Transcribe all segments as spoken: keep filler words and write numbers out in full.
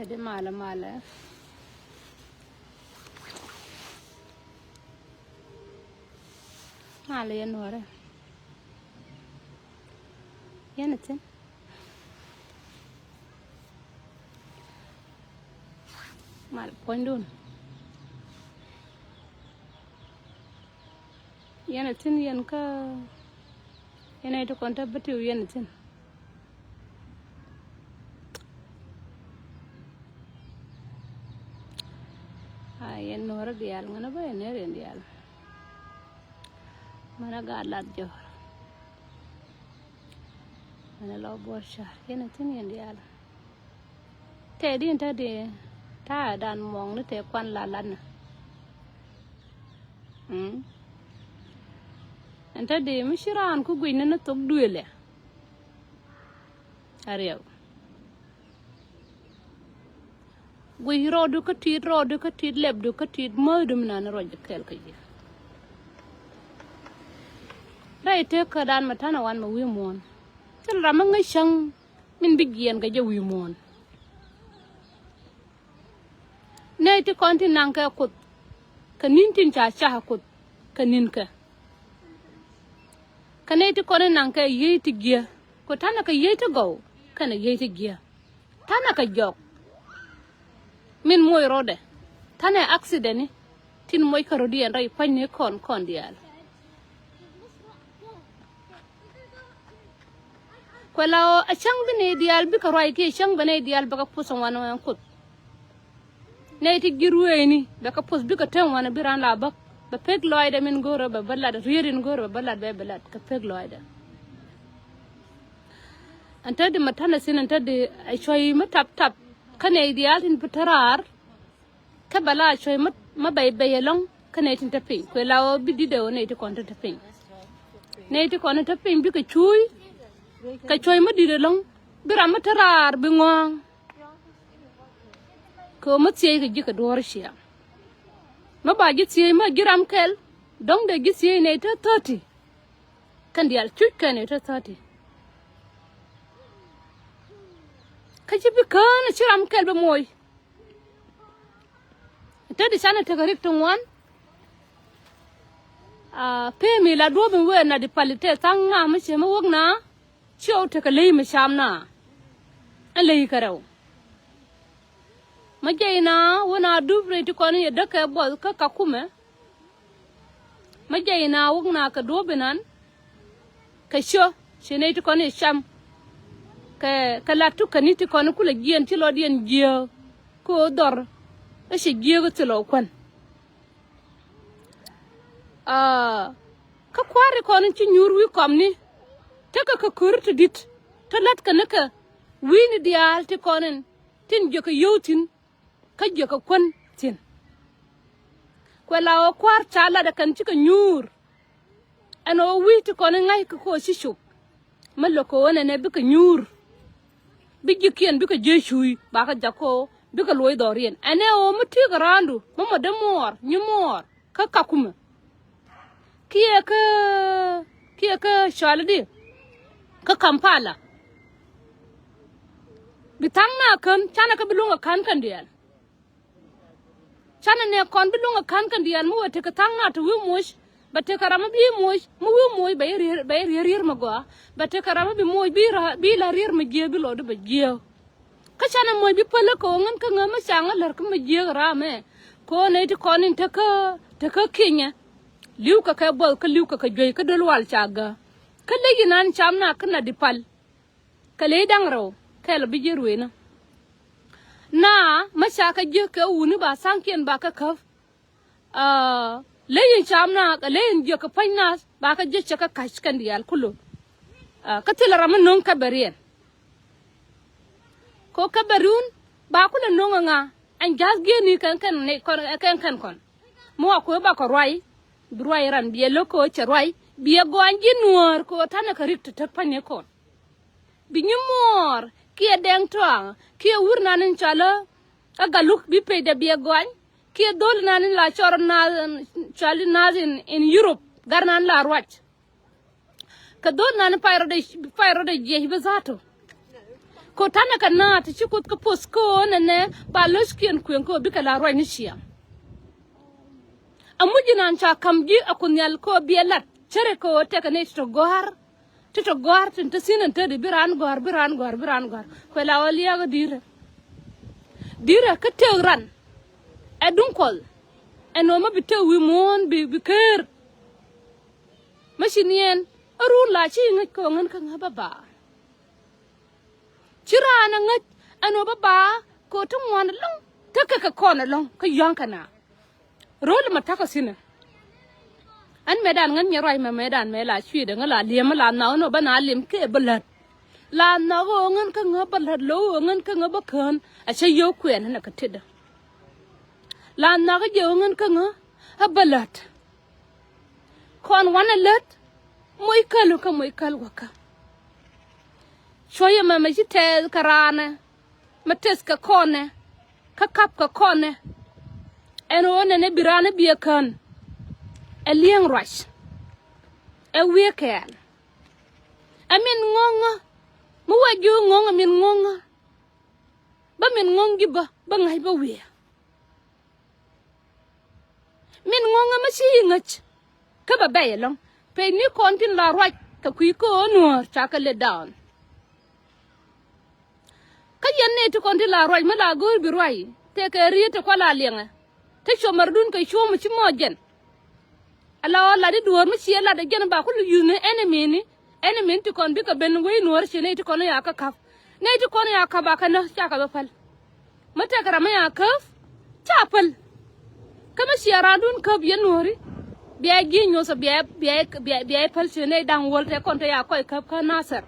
Di malɛ malɛ. Malɛ yɛn nuɔrɛ. Yɛn a thin. Malɛ puɔ̱nydun. Yɛn a thin yɛn kä yɛn a ti kɔn tä bä ti wi̱i̱ yɛn a thin. A yɛn nuɔrä diaal ŋänä bä yɛn nɛr yɛn diaal. Mänä gaat lat jɔr. Mänä lɔ buɔr car yɛn a thin yɛn diaal. Tɛɛdi in te di ta̱a̱ dan muɔŋni tɛɛ kuan la latnä. Mm. In te di mi ci raan ku guicni ni thok duëëlɛ. Ariɛw. Guic rɔɔdu kä ti̱i̱t, rɔɔdu kä ti̱i̱t, lɛpdu kä ti̱i̱t, mäthdu mi nani ruac kɛɛl kä ji̱. Rɛy tëk kä dan mi ta̱nɛ wan mi wi̱i̱ muɔ̱ɔ̱n. Thil ram mi ŋäc cäŋ min bi jiɛɛn kɛ jɛ wi̱i̱ muɔ̱ɔ̱n. Nɛy ti kɔn tin naŋ kɛ Kuoth kɛ ni̱n tin ca cak Kuoth kɛ ni̱n kɛ. Kɛ nɛy ti kɔn in naŋ kɛ yiey ti giɛ, kɛ ta̱nɛ kɛ yiey ti gɔw kɛnɛ yiey ti giɛ. Ta̱nɛ kɛ jɔk min moc rɔɔdɛ. Ta̱nɛ accident ni tin moc kä rɔɔdiɛn rɛy pua̱nyni kɔn kɔn diaal. Kuɛ la ɣöö a cäŋ bi nɛy diaal bikɛ ruac kiɛ cäŋ bɛ nɛy diaal bɛ kɛ puth ŋuan ɛn Kuoth. Nɛy ti ji̱ ruëëcni bɛ kɛ puth bikɛ tem ŋuan bi raan la bäk. Bɛ pek lɔcdɛ min go̱o̱rä bɛ bä lat, riet in go̱o̱rä bɛ bä lat, bɛ bɛ lat kɛ pek lɔcdɛ. Ɛn te di mi ta̱nɛ thi̱n ɛn te di ɛ cuɔ̱c mi tap tap kä nɛy diaal tin bi te raar. Kä bɛ la cuɔ̱c mä, mä bɛy bɛy ɛlɔ̱ŋ kä nɛy tin te piny. Kuɛ la ɣöö bi di̱t ɛ ɣöö nɛy ti kɔn tin te piny. Nɛy ti kɔn tin te piny bikɛ cuuc. Kɛ cuɔ̱c mä di̱t ɛlɔ̱ŋ bi ram mä te raar bi ŋɔ̱ɔ̱ŋ. Kɛ ɣöö mä thiec kɛ ji̱ kɛ duɔ̱ɔ̱r ciɛ. Mä ba ji̱ thiec mä ji̱ ram kɛl dɔ̱ŋ dee ji̱ thiec nɛy te thirty. Kɛn diaal cuc kɛn nɛy te thirty. Kä ci bi kään ci ram kɛl bi moc. Te di canɛ tekɛ rik ti ŋuan. Pee mi la duɔ̱ɔ̱p in wee na di pali tɛ thaŋ na mi cɛ mi wäk na. Ci ɣɔw tekɛ ley mi cam na. Ɛn ley kɛ rɛw. Mi jɛy na wä na dup rɛy ti kɔn in yɛ däk kɛ buɔth kä Kakumɛ. Mi jɛy na wäk na kɛ duɔ̱ɔ̱p inan. Kɛ ciö ci nɛy ti kɔn i̱ cam. Kɛ, kɛ lat tukäni ti kɔn i̱ kulɛ jiɛɛn ci lɔtdiɛn jiääk. Kä ɣöö dhɔr i̱ ci jiääk i̱ thilɛ kuän. Aa, kä kua̱r ti kɔn i̱ ci nyuur wi̱i̱ kɔmni. Tekɛ kɛ köri ti di̱t te la̱tkɛ nikɛ wi̱i̱ni diaal ti kɔn in tin jiäkä yio̱w thi̱n. Kä jiäkä kuän thi̱n. Kuɛ la ɣöö kua̱r ca latdɛ kɛn cikɛ nyuur. Ɛn ɣöö wi̱i̱ ti kɔn i̱ ŋa̱ckɛ kɛ ɣöö ci cop. Mi lo̱k kɛ ɣöö ɛn ɛnɛ bikɛ nyuur. Bi ji̱kiɛn bikɛ jiäc cuuc bakä jak kɛ ɣöö bikɛ luɔc dhɔriɛn. Ɛn ɛ ɣöö mi ti̱i̱kɛ raandu mi mɔ dee muɔɔr nyi muɔɔr kä Kakumɛ. Kiɛ kä, kiɛ kä cɔali di kä Kampala. Bi tha̱a̱ŋ na kän canɛ kä bi luŋ ɛ ka̱n kɛn diaal. Canɛ nɛ kɔn bi luŋ ɛ ka̱n kɛn diaal mi wee tekɛ tha̱a̱ŋ na te wi̱i̱ moc. Bɛ tekɛ ram mi bi moc mi wi̱i̱ moc bɛ rier, bɛ rier rier mi gɔaa. Bɛ tekɛ ram mi bi moc bi la rier mi jiääk bi lɔɔdu bɛ jiääk. Kä canɛ moc bi päl kä ɣöö ŋän kä ŋämä caŋä lär kä mi jiääk ram ɛ. Kɛ ɣöö nɛy ti kɔn in tekä, tekä kinyɛ. Li̱w kɛ kɛ buɔth kä li̱w kɛ kɛ juey kä döl wal ca gä. Kä ley inan cam na kä na di pal. Kɛ ley da̱ŋ rɛw kɛl bi ji̱ ruëënä. Na mä ca kɛ jiäk kɛ wuni ba tha̱a̱ŋkiɛn ba kɛ käp. Aa, ley in cam na kɛ ley in jiäk kɛ pua̱ny nath ba kɛ jiäk cɛ kɛ ka̱c kɛn diaal kulu. Aa, kä thilɛ ram mi no̱ŋ kɛ bɛ riɛn. Kɛ kɛ bɛ riun ba kulɛ no̱ŋ ɛ ŋa ɛn ja̱th gi̱eeni kɛn kɛn nɛy kɔn kɛn kɛn kɔn. Mi wa kuɛ ba kɛ ruac bi ruac ran biɛ lo̱k kɛ cɛ ruac biɛ gɔany ji̱ nuäär kɛ ta̱nɛ kɛ rik ti tek pa̱nyni kɔn. Bi nyi muɔɔr kiɛ dɛŋ tɔaŋ kiɛ wur nan in cɔalä ɛ galuk bi pecdɛ biɛ gɔany kiɛ dho̱l nan in la cɔr naath cɔal in naath in, in Europe gar nan la ruac. Kɛ dho̱l nan in pay rɔdɛ pay rɔdɛ jiɛc bi dha̱a̱tu. Kɛ ɣöö tanɛ kɛ naath ti ci Kuoth kɛ poth kɛ ɣöö nɛnɛ ba lo̱ckiɛn kuëŋ kɛ ɣöö bikɛ la ruac ni ciaŋ. Amuc inan ca ka̱m ji̱ a Kuoth Nhial kɛ ɣöö biɛ lat cärɛ kɛ ɣöö tekɛ nɛy ti tɔ gɔ̱a̱r, ti tɔ gɔ̱a̱r tin te thi̱n ɛn te di bi raan gɔ̱a̱r, bi raan gɔ̱a̱r, bi raan gɔ̱a̱r. Kuɛ la ɣöö lia̱a̱ kä di̱i̱rɛ. Di̱i̱rɛ kä tëëk ran ɛ duŋ Kuɔth ɛn ɣöö mi bi tëëk wi̱i̱ muɔ̱ɔ̱n bi, bi ker. Mi ci niɛn ɛ run la ci ŋäc kɛ ɣöö ŋän kä ŋä bä ba. Ci raan ɛ ŋäc ɛn ɣöö bä ba kɛ ɣöö ti ŋuan ɛlɔ̱ŋ tekɛ kɛ kɔn ɛlɔ̱ŋ kä yɔ̱ŋ kɛ na. Ro̱l mɛ ta̱kɔ thi̱nɛ. Ɛn mɛtdan ŋän nyɛ ruac mɛ mɛtdan mɛ la cui̱dɛ ŋä la liɛm la nhɔk ɛn ɣöö bä na liɛm kɛ bä lät. La nhɔk ɣöö ŋän kä ŋä bä lät lo̱k ɣöö ŋän kä ŋä bä kään. A cä yio̱w kuɛɛn ɛn ɛ kä tetdä. La nhɔk ɛ jɛ ɣöö ŋän kä ŋä ɛ bä lät. Kɔn wanɛ lät moc käl kä moc käl wäkä. Cuɔ̱cɛ mɛmɛ ci tɛth kɛ raanɛ, mɛ teth kɛ kɔnɛ, kä kap kɛ kɔnɛ. Ɛn ɣöö nɛnɛ bi raanɛ biɛ kän ɛ li̱eŋ ruac. Ɛ wiee kɛɛl. Ɛ min ŋo̱ŋä mi wä ji̱ ŋo̱ŋä min ŋo̱ŋä. Bä min ŋo̱ŋ ji̱ bä bä ŋa̱c bä wiee. Min ŋo̱ŋä mi ci yi ŋäc kä bɛ bɛy ɛlɔ̱ŋ. Pecni kɔn tin la ruac kɛ kui̱ kä ɣöö nuäär ca kɛ let down. Kä yɛn nɛy ti kɔn tin la ruac mi la go̱o̱r bi ruac tëëkɛ riet ti kual a liɛŋɛ. Te cuɔmardun kɛ cuɔ̱m ci mɔ jɛn. Ala ɣöö lat i̱ duɔ̱ɔ̱r mi ciɛ lat ɛ jɛn ba kul yuthni enemy ni. Enemy ni ti kɔn bikɛ ben wec nuɔ̱ɔ̱r ci nɛy ti kɔn ya kä ka̱p. Nɛy ti kɔn ya ka̱p a kɛ nä ca kɛ bä päl. Mi tɛkɛ ram mi ya käp ca päl. Kä mi ciɛ raandun käp yɛn nuɔ̱ɔ̱ri. Bia ji̱ nyoth bia, bia, bia, bia päl ci nɛy da̱ŋ wäl tɛ kɔn tɛ ya kɔc käp kä Nathɛr.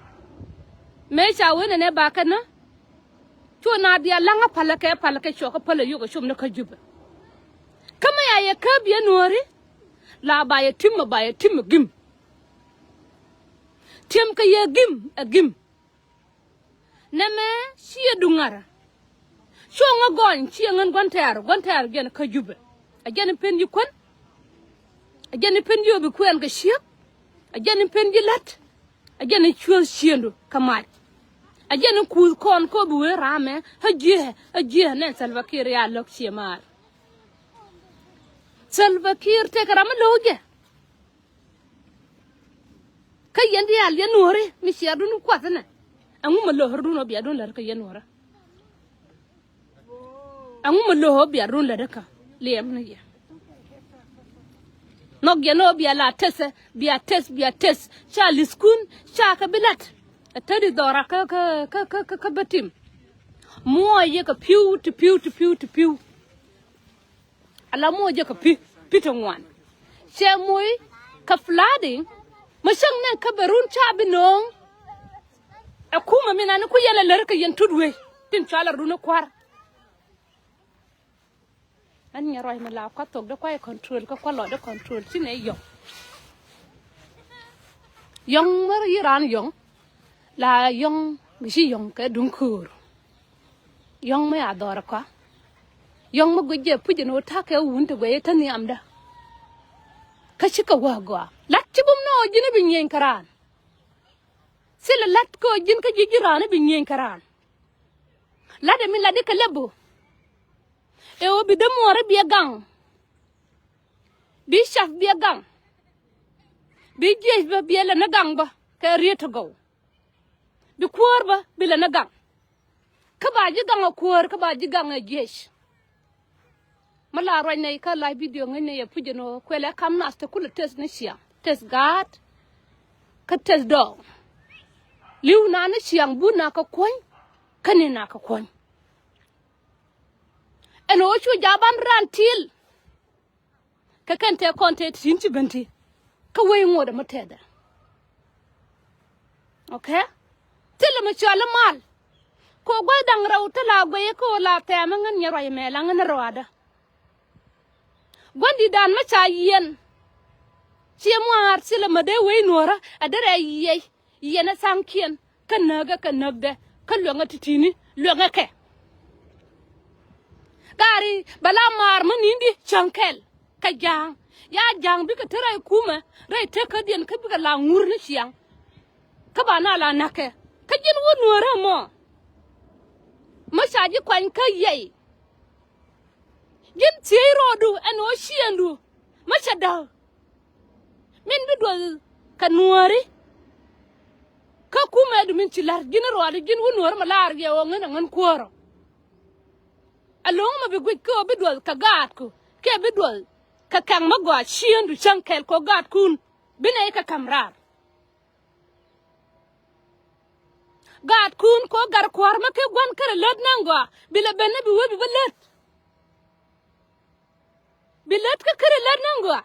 Mëë ca wen ɛnɛ ba kɛ nä. Cu na diaal la̱ŋä palä kɛ palä kɛ cuɔkä palä yio̱k ɛ com ni kä Jubɛ. Kä mi a yɛ käp yɛ nuɔ̱ɔ̱ri. La ba yɛ ti̱m ɛ ba yɛ ti̱m ɛ gim. Ti̱em kɛ yɛ gim ɛ gim. Nɛmɛ ci yɛ duŋ ŋa̱rä. Cu ŋä gɔny ci yɛ ŋän gua̱n tɛ̈r gua̱n tɛ̈r jɛn kä Jubɛ. Ɛ jɛn i̱ pen ji̱ kuän. Ɛ jɛn i̱ pen ji̱ ɣöö bi kuɛɛn kɛ ciek. Ɛ jɛn i̱ pen ji̱ la̱t. Ɛ jɛn i̱ cuäth ciëëndu kä mac. Ɛ jɛn i̱ kuuth kɔn kɔ bi wee raamɛ ɛ jiɛ ɛ jiɛ nɛn Salva Kiir ya lo̱k ciɛ maar. Salva Kiir tëëkɛ ram mi lo̱k jɛ. Kä yɛn diaal yɛn nuɔ̱ɔ̱ri mi ciɛɛrdun kuath inɛ. Ɛŋu mi lo̱k ɣärdun ɔ biadun lät kä yɛn nuɔ̱ɔ̱rä. Ɛŋu mi lo̱k ɣä biarun lätdä kä liɛm ni yɛ. Nhɔk yɛn ɣä bia la teth, bia teth, bia teth. Ca li̱thkun ca kɛ bi la̱t. Ɛ tet i̱ dhɔra kä, kä, kä, kä, kä, kä bä tim. Muɔɔc yɛ kɛ pi̱w ti pi̱w ti pi̱w ti pi̱w. Ala muɔɔc yɛ kɛ pi̱, pi̱ ti ŋuan. Cɛ moc kɛ flooding. Mi cäŋ nɛn kä bɛ run ca bi nööŋ. Ɛ kumɛ mi nani ku yɛn ɛ lär kɛ yɛn tut wee tin cɔal ɛ run ɛ kua̱r. Ɛn nyɛ ruac mi la kua̱ thok dee kua̱ yɛ control kä kua̱ lɔ dee control ci nɛ yɔ̱ŋ. Yɔ̱ŋ mär yi raan yɔ̱ŋ la yɔ̱ŋ mi ci yɔ̱ŋ kɛ duŋ köör. Yɔ̱ŋ mi a dhɔr ɛ kɔa yɔ̱ŋ mi guic jɛ puc ɛn ɣöö ta̱kɛ wun ti guɛc ɛ tä nhiamdä. Kä cikɛ wä gɔaa lat ci bum ni ɣöö ji̱n ɛ bi nyieny kä raan. Thilɛ la̱t kä ji̱n kä ji̱ ji̱ raan i̱ bi nyieny kä raan. La̱t ɛmi la̱t i̱ kɛ lɛp bö. Ɛ ɣöö bi dämuɔɔr i̱ biɛ gaŋ. Bi cath biɛ gaŋ. Bi jiɛc bä biɛ lɛ ni gaŋ bä kɛ riet ti gɔw. Bi kuäär bä bi lɛ ni gaŋ. Kä ba ji̱ gaŋ ɛ kuäär kä ba ji̱ gaŋ ɛ jiɛc. Mi la ruac nɛy kä live video ŋäcnɛ yɛ puc ɛn ɣöö kuɛlɛ kam nath te kulɛ teth ni ciaŋ, teth gaat kä teth dɔɔk. Li̱w na ni ciaŋ but na kɛ kuɔ̱ny kä ni na kɛ kuɔ̱ny. Ɛn ɣöö cu jaban ran til. Kɛ kɛn tëë kɔn tëë ti ti̱n ci ben ti kä wec ŋot ɛmɔ tɛthɛ. Okay. Thilɛ mi cɔal i̱ mal. Kɛ ɣöö gua̱th da̱ŋ rɛw thilɛ a guɛy kä ɣöö la thɛɛm i̱ ŋän nyɛ ruac ɛmɛ la ŋän i̱ rɔaadä. Gua̱ndi̱dan mi ca yiɛn. Ciɛ muaar thilɛ mi dee wec nuɔ̱ɔ̱rä ɛ derɛ yiɛc. Yiɛn ɛ tha̱a̱ŋkiɛn kä näkɛ kɛ näkdɛ kä luɛŋɛ ti̱ti̱ni luɛŋɛ kɛ. Gari bɛ la maar mi ni̱n di cäŋ kɛl kɛ ja̱a̱ŋ. Ya ja̱a̱ŋ bikɛ te rɛy kumɛ rɛy tekädiɛn kä bikɛ la ŋur ni ciaŋ. Kä ba na la na̱kɛ kä ji̱n wä nuäärä mɔ. Mä ca ji̱ kuany kä yɛy. Ji̱n thiec rɔɔdu ɛn ɣöö ciëŋdu mä cɛ däk. Min bi duɔth kɛ nuääri. Kä kumɛdu min ci la̱r ji̱n rɔɔdu ji̱n wä nuääri ma laar yɛ ɣöö ŋän ɛ ŋän kuäärä. Alo̱ŋ mɛ bi guic kä bi duɔth kɛ gaatku kiɛ bi duɔth kɛ kɛŋ mä gɔaa ciëŋdu cäŋ kɛl kɛ ɣöö gaatkun bi nɛy kɛ ka̱m raar. Gaatkun kɛ ɣöö gat kuäär mä kɛ gua̱n kärɛ lät naŋ gɔaa bi lɛ ben ni bi wee bi bä lät. Bi lät kä kärɛ lät naŋ gɔaa.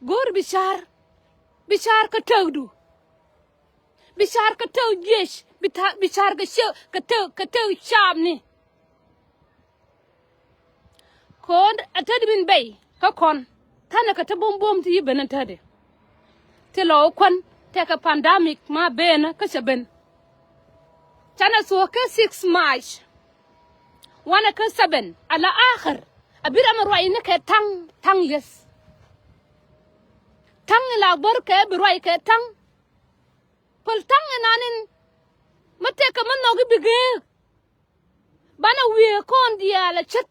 Go̱o̱r bi ca̱r, bi ca̱r kä tëkdu. Bi ca̱r kä tëk jiec, bi ta-, bi ca̱r kä cë-, kä tëk, kä tëk caapni. Kɔn a tätdi min bɛy kä kɔn. Thanɛ kä te buɔ̱m buɔ̱m ti yi ben a tätdi. Ti lɔ wä kuän tɛkɛ pandemic ma benä kä cɛ ben. Canɛ thuɔ̱k kä six March. Wanɛ kä seven ala akhir a bi ram a ruac ni kɛ thaŋ, thaŋ lieth. Thaŋ in la bär kɛ bi ruac kɛ thaŋ. Päl thaŋ in nanin mä tɛkɛ mä nhɔk i̱ bi geek. Banɛ wiee kɔn diaal a ce̱t.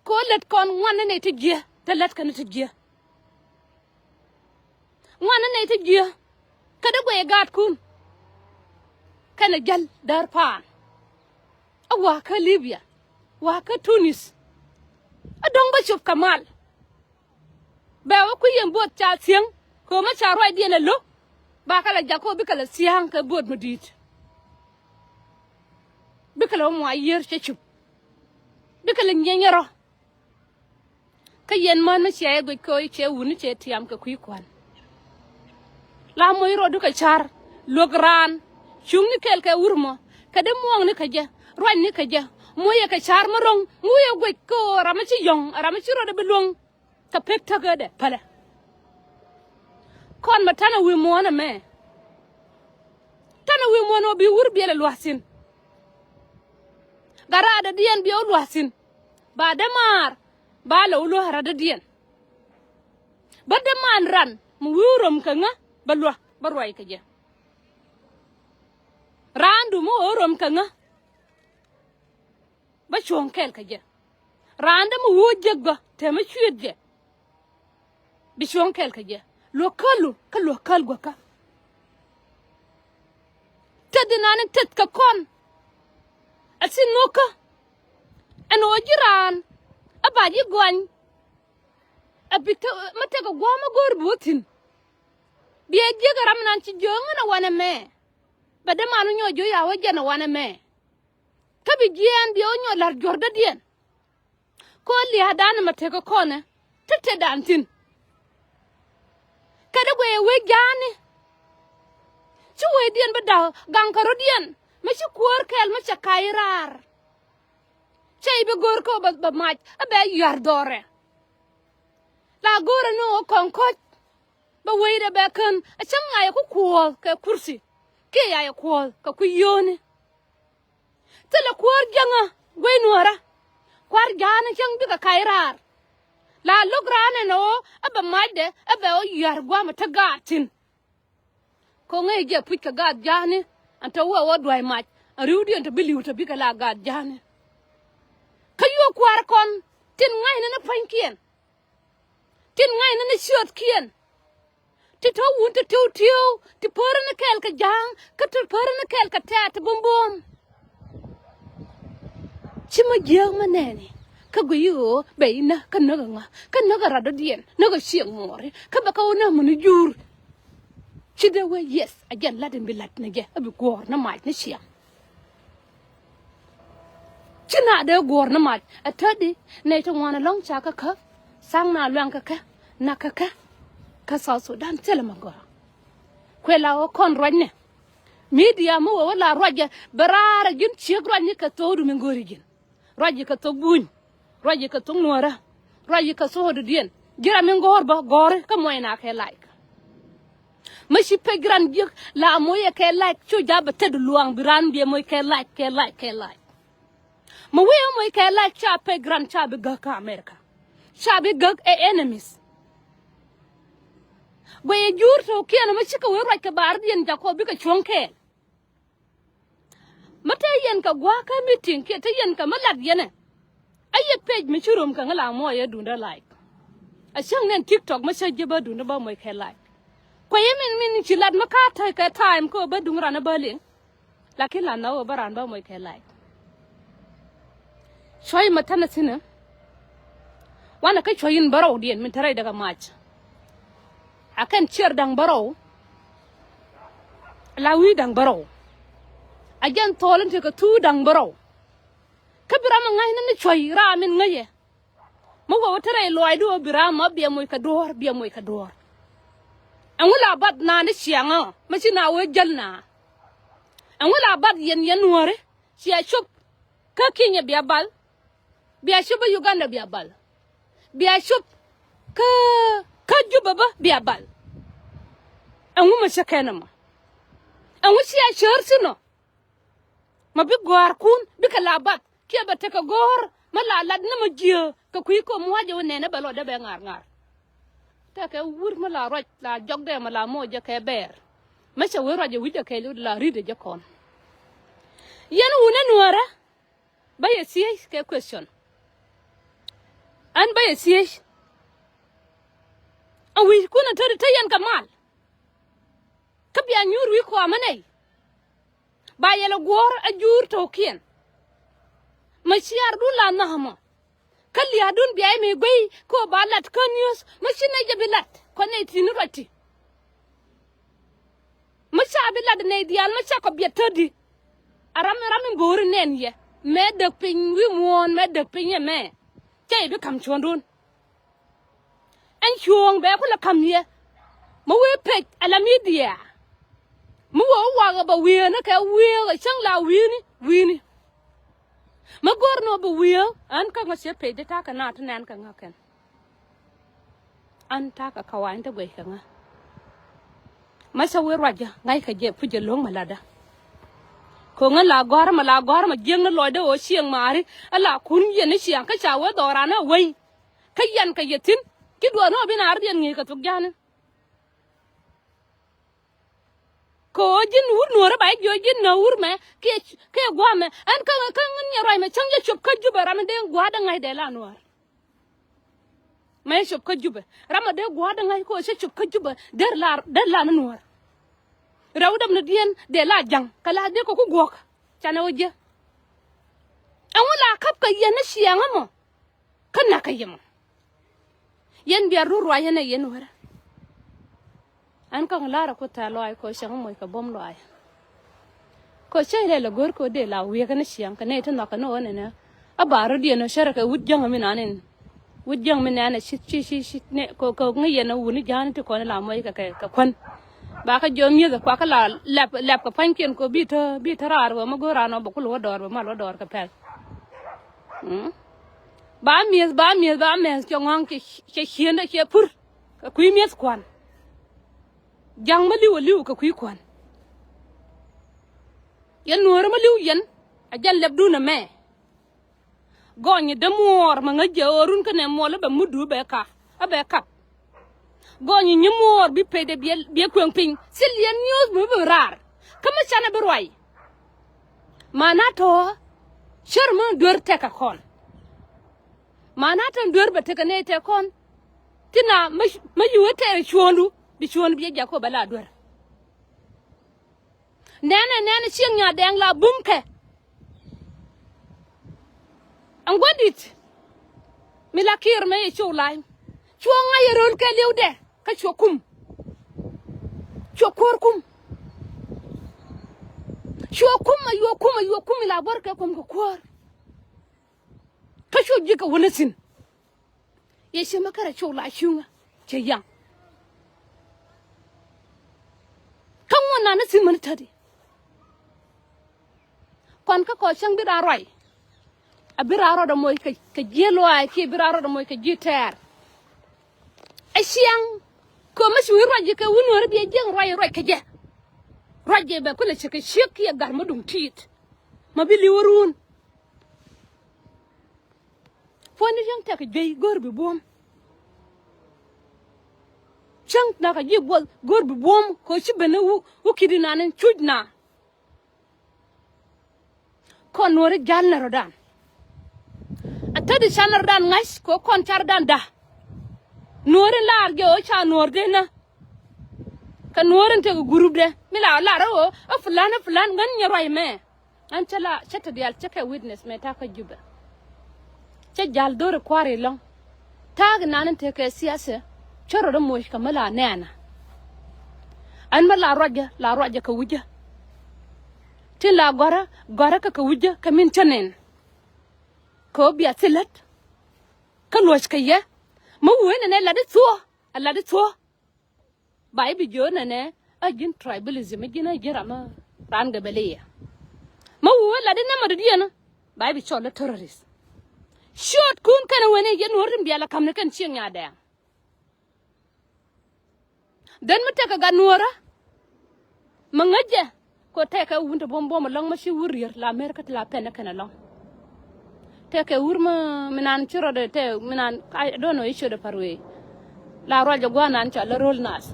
Kɛ ɣöö lät kɔn ŋuan ni nɛy ti jiɛ, te lät kɛn ti jiɛ. Ŋuan ni nɛy ti jiɛ. Kä dee guɛy gaatkun. Kɛnɛ jäl däär paan. A wa̱a̱ kä Libya, wa̱a̱ kä Tunis. A dɔ̱ŋ bä cop kɛ mal. Bɛ wä kui̱ yɛn buɔth ca thiäŋ kɛ ɣöö mä ca ruacdiɛn ɛ lo̱k. Ba kɛ lɛ jak kä ɣöö bikɛ lɛ thia̱a̱ŋ kɛ buɔth mi di̱i̱t. Bikɛ lɛ wä mua yiër cɛ cup. Bikɛ lɛ nyieny rɔ. Kä yɛn män ni ciɛ guic kɛ ɣöö ciɛ wun ni ciɛ tiam kɛ kui̱ kua̱n. La moc rɔɔdu kɛ ca̱r luäk raan. Cuŋni kɛɛl kɛ wur mɔ kɛ dee muɔ̱ɔ̱ŋni kɛ jɛ. Ruacni kɛ jɛ. Moc yɛ kɛ ca̱r mi ro̱ŋ mi wi̱i̱ ɛ guic kɛ ɣöö ram mi ci yɔ̱ŋ ram mi ci rɔɔdɛ bi luäŋ. Kɛ pek täkädɛ pälɛ. Kɔn mɛ tanɛ wi̱i̱ muɔ̱ɔ̱n ɛmɛ. Tanɛ wi̱i̱ muɔ̱ɔ̱n ɔ bi wur biɛl ɛ lua̱thi̱n. Gat raadädiɛn biɛ wä lua̱thi̱n. Ba dämaar ba lɛ wä lua̱a̱ raadädiɛn. Bä dämaan ran mi wi̱i̱ wä röm kɛ ŋä bä lua̱ bä ruac kɛ jɛ. Raandu mi wä röm kɛ ŋä. Bä cuɔ̱ɔ̱ŋ kɛɛl kɛ jɛ. Raandä mi wä jek bä tɛmɛ cuëët jɛ. Bi cuɔ̱ɔ̱ŋ kɛɛl kɛ jɛ. Luɔ̱k kälu kä luɔ̱k käl guäkä. Teth inani teth kɛ kɔn. A thi̱n nuɔ̱kä. Ɛn ɣöö ji̱ raan. A ba ji̱ gɔany. A bi te, mä tekɛ gua̱a̱m a go̱o̱r bi wä thi̱n. Biɛ jiäk ɛ ram inan ci jiööŋ ɣän a wanɛ mɛ. Bɛ dee man wä nyɔɔc jiö ya wä jɛn a wanɛ mɛ. Kä bi jiɛɛn biɛ wä nyɔɔc la̱r juɔ̱rdädiɛn. Kä lia̱a̱dan ɛmɛ tekɛ kɔnɛ te tetdan thi̱n. Kɛ dee guɛy ɛ wec ja̱a̱ni. Ci wecdiɛn bi da̱k gaŋ kɛ rɔ̱diɛn mi ci kuäär kɛɛl mi cɛ ka̱c raar. Cɛ i̱ bi go̱o̱r kä bɛ, bɛ mac ɛ bɛ yua̱r dhɔrɛ. La go̱o̱rɛ ni ɣöö kɔ̱ŋ kɔ̱c. Bɛ wecdɛ bɛ kän a cäŋ a yɛ ku kuɔ̱ɔ̱th kɛ kurthi kiɛ a yɛ kuɔ̱ɔ̱th kɛ kui̱ yio̱o̱ni. Thilɛ kuäär jiäŋä guey nuäärä. Kua̱r ja̱a̱n cäŋ bikɛ kac raar. La lo̱k raan ɛn ɣöö ɛ bɛ macdɛ ɛ bɛ ɣöö yua̱r gua̱a̱mɛ te gaat thi̱n. Ko̱ŋɛ jɛ puc kɛ gaat ja̱a̱ni ɛn te wä ɣöö dua̱c mac ɛn ri̱wdiɛn te bi li̱w te bikɛ la gaat ja̱a̱ni. Kä yuɔ̱ɔ̱k kua̱r kɔn tin ŋa̱cni ni pua̱nykiɛn. Tin ŋa̱cni ni ciötkiɛn. Ti tɔ̱ wun ti tiw tiw ti päri ni kɛɛl kɛ ja̱a̱ŋ kä ti päri ni kɛɛl kɛ tɛ̈t ti bumbum. Ci mä jiääk mä nɛɛni kä guiy i̱ ɣöö bɛ inä kä näk aŋa kä näk a rat dɔ̱diɛn näk a ciɛŋ muɔɔri kä bɛ kä wä näk mäni juur. Ci dee wee yes a jɛn lat in bi lat ni jɛ a bi guɔ̱ɔ̱r ni mac ni ciɛŋ. Ci na dee guɔ̱ɔ̱r ni mac ɛ tätdi nɛy ti ŋuan ɛlɔ̱ŋ ca kä kä tha̱a̱ŋ na luaŋ kä kä nak kä kä. Kä South Sudan thilɛ mɛ gɔaa. Kuɛ la ɣöö kɔn ruacnɛ. Midia mi wee wä la ruacɛ bɛ raar ɛ ji̱n ciek ruacni kɛ thokdu mi go̱o̱ri ji̱n. Ruacɛ kɛ thok buny. Ruacɛ kɛ thok nuɔ̱ɔ̱rä. Ruacɛ kɛ thok ɣöödɔ̱diɛn ji̱ ram mi go̱o̱r bä gɔ̱ri kä muɔ̱cna kɛ lac. Mä ci pec ran jiäk la moc ɛ kɛ lac cu ja̱ bɛ tet luaŋ bi ran biɛ moc kɛ lac kɛ lac kɛ lac. Mä wi̱i̱ moc kɛ lac ca pec ran ca bi gäk kä America. Ca bi gäk ɛ enemies. Guɛy ɛ jur tɔ̱ kiɛn mä cikɛ wee ruac kɛ baardiɛn jakɔ bikɛ cuɔ̱ŋ kɛɛl. Mi te yɛn kɛ gua̱a̱k kä meeting kiɛ te yɛn kɛ mi lat yɛn ɛ. A yɛ page mi ci rom kɛ ŋä la muɔc ɛ duundä like. A cäŋ nɛn TikTok mi cä ji̱ bä duundä bä muɔc kɛ like. Kuɛ yɛ min min ci lat mi ka te kɛ time kä bä duŋ ran bä liŋ. Lakin la nhɔk bä ran bä muɔc kɛ like. Cuɔ̱c mɛ tɛnɛ thi̱n ɛ. Wanɛ kä cuɔ̱c in bärɔw diɛn min te rɛy däk a mac. A kɛn ciɛr da̱ŋ bärɔw. La wi̱i̱ da̱ŋ bärɔw. A jɛn thɔɔl in tekɛ thuu da̱ŋ bärɔw. Kä bi ram a ŋa̱cnä ni cuɔ̱c ram in ŋäcɛ. Mi wä wä te rɛy luaacdu ɣöö bi ram mɔ biɛ moc kɛ duɔ̱ɔ̱r, biɛ moc kɛ duɔ̱ɔ̱r. Ɛŋu la bath naan i̱ ciaŋ ɔ mi ci na wee jäl na. Ɛŋu la bath yɛn yɛn nuääri cia cop kä Kenya bia bal. Bia cop kä Uganda bia bal. Bia cop kä kä Jubɛ bä bia bal. Ɛŋu mi cä kɛn ɛmɔ. Ɛŋu cia cäär thi̱n ɔ. Ma bi gɔ̱a̱rkun bikɛ la bath kiɛ bɛ tekɛ go̱o̱r ma la lat ni ma jiääk kɛ kui̱ kɛ mua̱cɛ wä nɛnɛ bɛ lɔcdɛ bɛ ŋa̱r ŋa̱r. Tekɛ wur ma la ruac la jɔkdɛ ma la moc jɛ kɛ bɛɛr. Ma cɛ wee ruac jɛ wi̱c jɛ kɛɛliw la ri̱t jɛ kɔn. Yɛn wunɛ nuäärä bä yɛ thiec kɛ question. Ɛn bä yɛ thiec. A wi̱i̱ kun a te te yɛn kɛ mal. Kä bia nyuur wi̱i̱ kɔamä nɛy. Ba yɛl ɛ guɔ̱ɔ̱r a juur to̱kiɛn. Ma ciaardun la nhɔk ɛmɔ. Kä lia̱a̱dun bia yɛ mi guey kä ba lat kä news ma ci nɛy jɛ bi lat kɔn nɛy ti̱n ruac ti. Ma ca bi lat nɛy diaal ma ca kɔ biɛt tätdi. A ram ram in bo̱o̱ri nɛn yɛ mɛ däk piny wi̱i̱ muɔ̱ɔ̱n mɛ däk piny yɛ mɛ. Cɛ yɛ bi ka̱m cuɔ̱ɔ̱ndun. Ɛn cuɔ̱ɔ̱ŋ bɛ kulɛ ka̱m yɛ. Mi wee pec ala midia. Mi wee wä wakɛ bɛ wiee ni kɛ wiee kɛ cäŋ la wi̱i̱ni wi̱i̱ni. Mi go̱r ni wä bɛ wiee ɛn kä ŋä ciɛ pec di ta̱a̱ kɛ naat ti nɛn kɛ ŋä kɛn. Ɛn ta̱a̱ kɛ kawany ti guɛc kɛ ŋä. Ma cä wee ruacä ŋa̱ckɛ jɛ pucä lo̱ŋ ma latdä. Ko̱ŋä la gɔ̱a̱rä ma la gɔ̱a̱rä ma jiäkni lɔcdä ɣöö cieŋ maari ala kun yɛn ni ciaŋ kä ca wee dhɔran a wei. Kä yɛn kɛ yɛ thi̱n ci duɔɔr ni ɣöö bi naar diɛn ŋi̱i̱c kɛ thok ja̱a̱ni. Kɛ ɣöö ji̱n wur nuɔ̱ɔ̱rä ba ji̱ jiɔc ji̱n nä wur mɛ kiɛ kiɛ gua̱a̱mɛ ɛn kä kä ŋän yɛ ruac mɛ cäŋ jɛ cop kä Jubɛ ram in dee gua̱a̱dä ŋa̱c dee la nuɔ̱ɔ̱r. Mɛ cop kä Jubɛ ram a dee gua̱a̱dä ŋa̱c kɛ ɣöö cä cop kä Jubɛ der la der la ni nuɔ̱ɔ̱r. Rɛw däm ni diɛn dee la ja̱ŋ kɛ la dee kɛ ku guɔ̱k. Canɛ wä jiɛ. Ɛŋu la käp kɛ yɛn ni ciɛŋä mɔ. Kä nakä yɛ mɔ. Yɛn bia rur ruac yɛn ɛ yɛn wärä. Ɛn kä ŋ la̱rä ku thɛl lɔaac kɛ cäŋ moc kɛ buɔ̱m lɔaac. Kɛ cä ilɛ lɛ go̱r kɛ dee la wi̱i̱ kɛ ni ciaŋ kɛ nɛy ti nhɔk kɛ ni ɣän ɛnɛ. A ba rɔ̱diɛn ɔ cärɛ kɛ wut jäŋ mi nan in. Wut jäŋ mi nɛn ɛ ci ci ci ci nɛ kɛ kɛ ŋäc yɛn ɛ wuni ja̱a̱ni ti kɔn ila muɔc kɛ kɛ kɛ kuän. Ba kä jiɔ mi̱eth ɛ kuakä la lɛp lɛp kɛ pua̱nykiɛn kɛ bi te bi te raar wä mi go̱o̱r an ɔ bɛ kul wä dɔɔr bɛ mal wä dɔɔr kɛ pɛl. Mm. Ba mi̱eth ba mi̱eth ba mɛth cɛ ŋɔ̱a̱ŋ cɛ cɛ ciendɛ cɛ pur kɛ kui̱ mi̱eth kuan. Ja̱ŋ mi li̱w ɛ li̱w kɛ kui̱ kuan. Yɛn nuɔ̱ɔ̱rä mi li̱w yɛn a jɛn lɛpdun ɛmɛ. Gɔny dämuɔɔr ma ŋäc jɛ ɣöö run kä nɛ muɔl ɛ bɛ mutdu ɛ bɛ ka ɛ bɛ kap. Gɔny nyimuɔɔr bi pecdɛ biɛ biɛ kueŋ piny thil yɛn news mi bi raar. Kä mi canɛ bi ruac. Mana tɔ̱ cär mi duer tɛkɛ kɔn. Mana tɔ̱ duer bɛ tekɛ nɛy tɛk kɔn. Ti na mi mi yuɛ tɛk cuɔ̱ɔ̱ndu bi cuɔ̱ɔ̱ndu bi jɛ jak kɔ bɛ la duer. Nɛnɛ nɛnɛ cieŋ nya dɛŋ la bumkɛ. Ɛn gua̱ndit mi la kiɛr mɛ yɛ cio̱w lany. Cuɔ ŋa̱c yɛ röl kɛ li̱wdɛ kä cuɔ kum. Cuɔ kuɔ̱r kum. Cuɔ kum a yuɔ kum a yuɔ kum ila buɔ̱r kɛ kum kɛ kuɔ̱r. Kä cuɔ ji̱ kɛ wä ni thi̱n. Yɛ cɛ mɛ kärɛ cok la cuŋä cɛ yaŋ. Kä ŋuɔ̱n nan ni thi̱n mäni täti. Kɔn kä kɔ cäŋ bi raan ruac. A bi raan rɔɔdɛ moc kɛ ji̱ luaac kiɛ bi raan rɔɔdɛ moc kɛ ji̱ tɛɛr. Ɛ ciaŋ kɛ mi ci wi̱i̱ ruac ji̱ kɛ wun nuɔ̱ɔ̱ri bi ɛ jiäk ruac ruac kɛ jɛ. Ruac jɛ bɛ kulɛ cɛ kɛ ciek kiɛ gat mi duŋ ti̱i̱t. Ma bi li̱w run. Puɔ̱nyni cäŋ tɛk juey go̱r bi buɔ̱m. Cäŋ nakä ji̱ buɔth go̱r bi buɔ̱m kɛ ci ben i̱ wä ki̱t inan in cuc na. Kɔn nuɔ̱ɔ̱ri jal nɛ rɔ̱dan. An tädi ca nɛ rɔ̱dan ŋa̱c kɛ kɔn ca rɔ̱dan da̱. Nuɔ̱ɔ̱ri laar jɛ ɣöö ca nuɔ̱ɔ̱r dee nä. Kɛ nuɔ̱ɔ̱ri tekɛ group dɛ mi la lar ɣöö ɛ fulan ɛ fulan ŋän nyɛ ruac mɛ. An cä la cä te diaal cä kɛ witness mɛ ta̱a̱ kä Jubɛ. Cä jal dho̱ri kua̱r ilɔ̱ŋ. Ta̱a̱ kɛ nan in tekɛ siasɛ cä rɔ̱t ɛ moc kɛ mi la nɛɛnä. An mi la ruacä la ruacä kɛ wi̱cä. Tin la gɔ̱rä gɔ̱rä kɛ kɛ wi̱cä kɛ min cä nɛn. Kɛ ɣöö bia thilät. Kä luɔ̱c kɛ yɛ mi wee nɛnɛ lat i̱ thuɔ̱ɔ̱ a lat i̱ thuɔ̱ɔ̱. Ba i̱ bi jiöör nɛnɛ a ji̱n tribalism a ji̱n a ji̱n ram a raan gɛ bɛ liya. Ma wee lat i̱ nɛmɛ dɔ̱diɛn ba i̱ bi cɔl i̱ terrorist. Ciöötkun kɛnɛ wen i̱ yɛn wä rim bial a ka̱m ni kɛn cieŋ nyadɛɛŋ. Dhän mi tekɛ gat nuɔ̱ɔ̱rä. Ma ŋäcɛ kɛ tɛkɛ wun te buɔ̱m buɔ̱m ɛlɔ̱ŋ ma ci wur rier la America ti la pɛn kɛn ɛlɔ̱ŋ. Tɛkɛ wur ma mi nan ci rɔdɛ tɛ mi nan I don't know i̱ ciötdɛ pa̱r wee. La ruacɛ gua̱a̱r nan cɔal la ro̱l nath.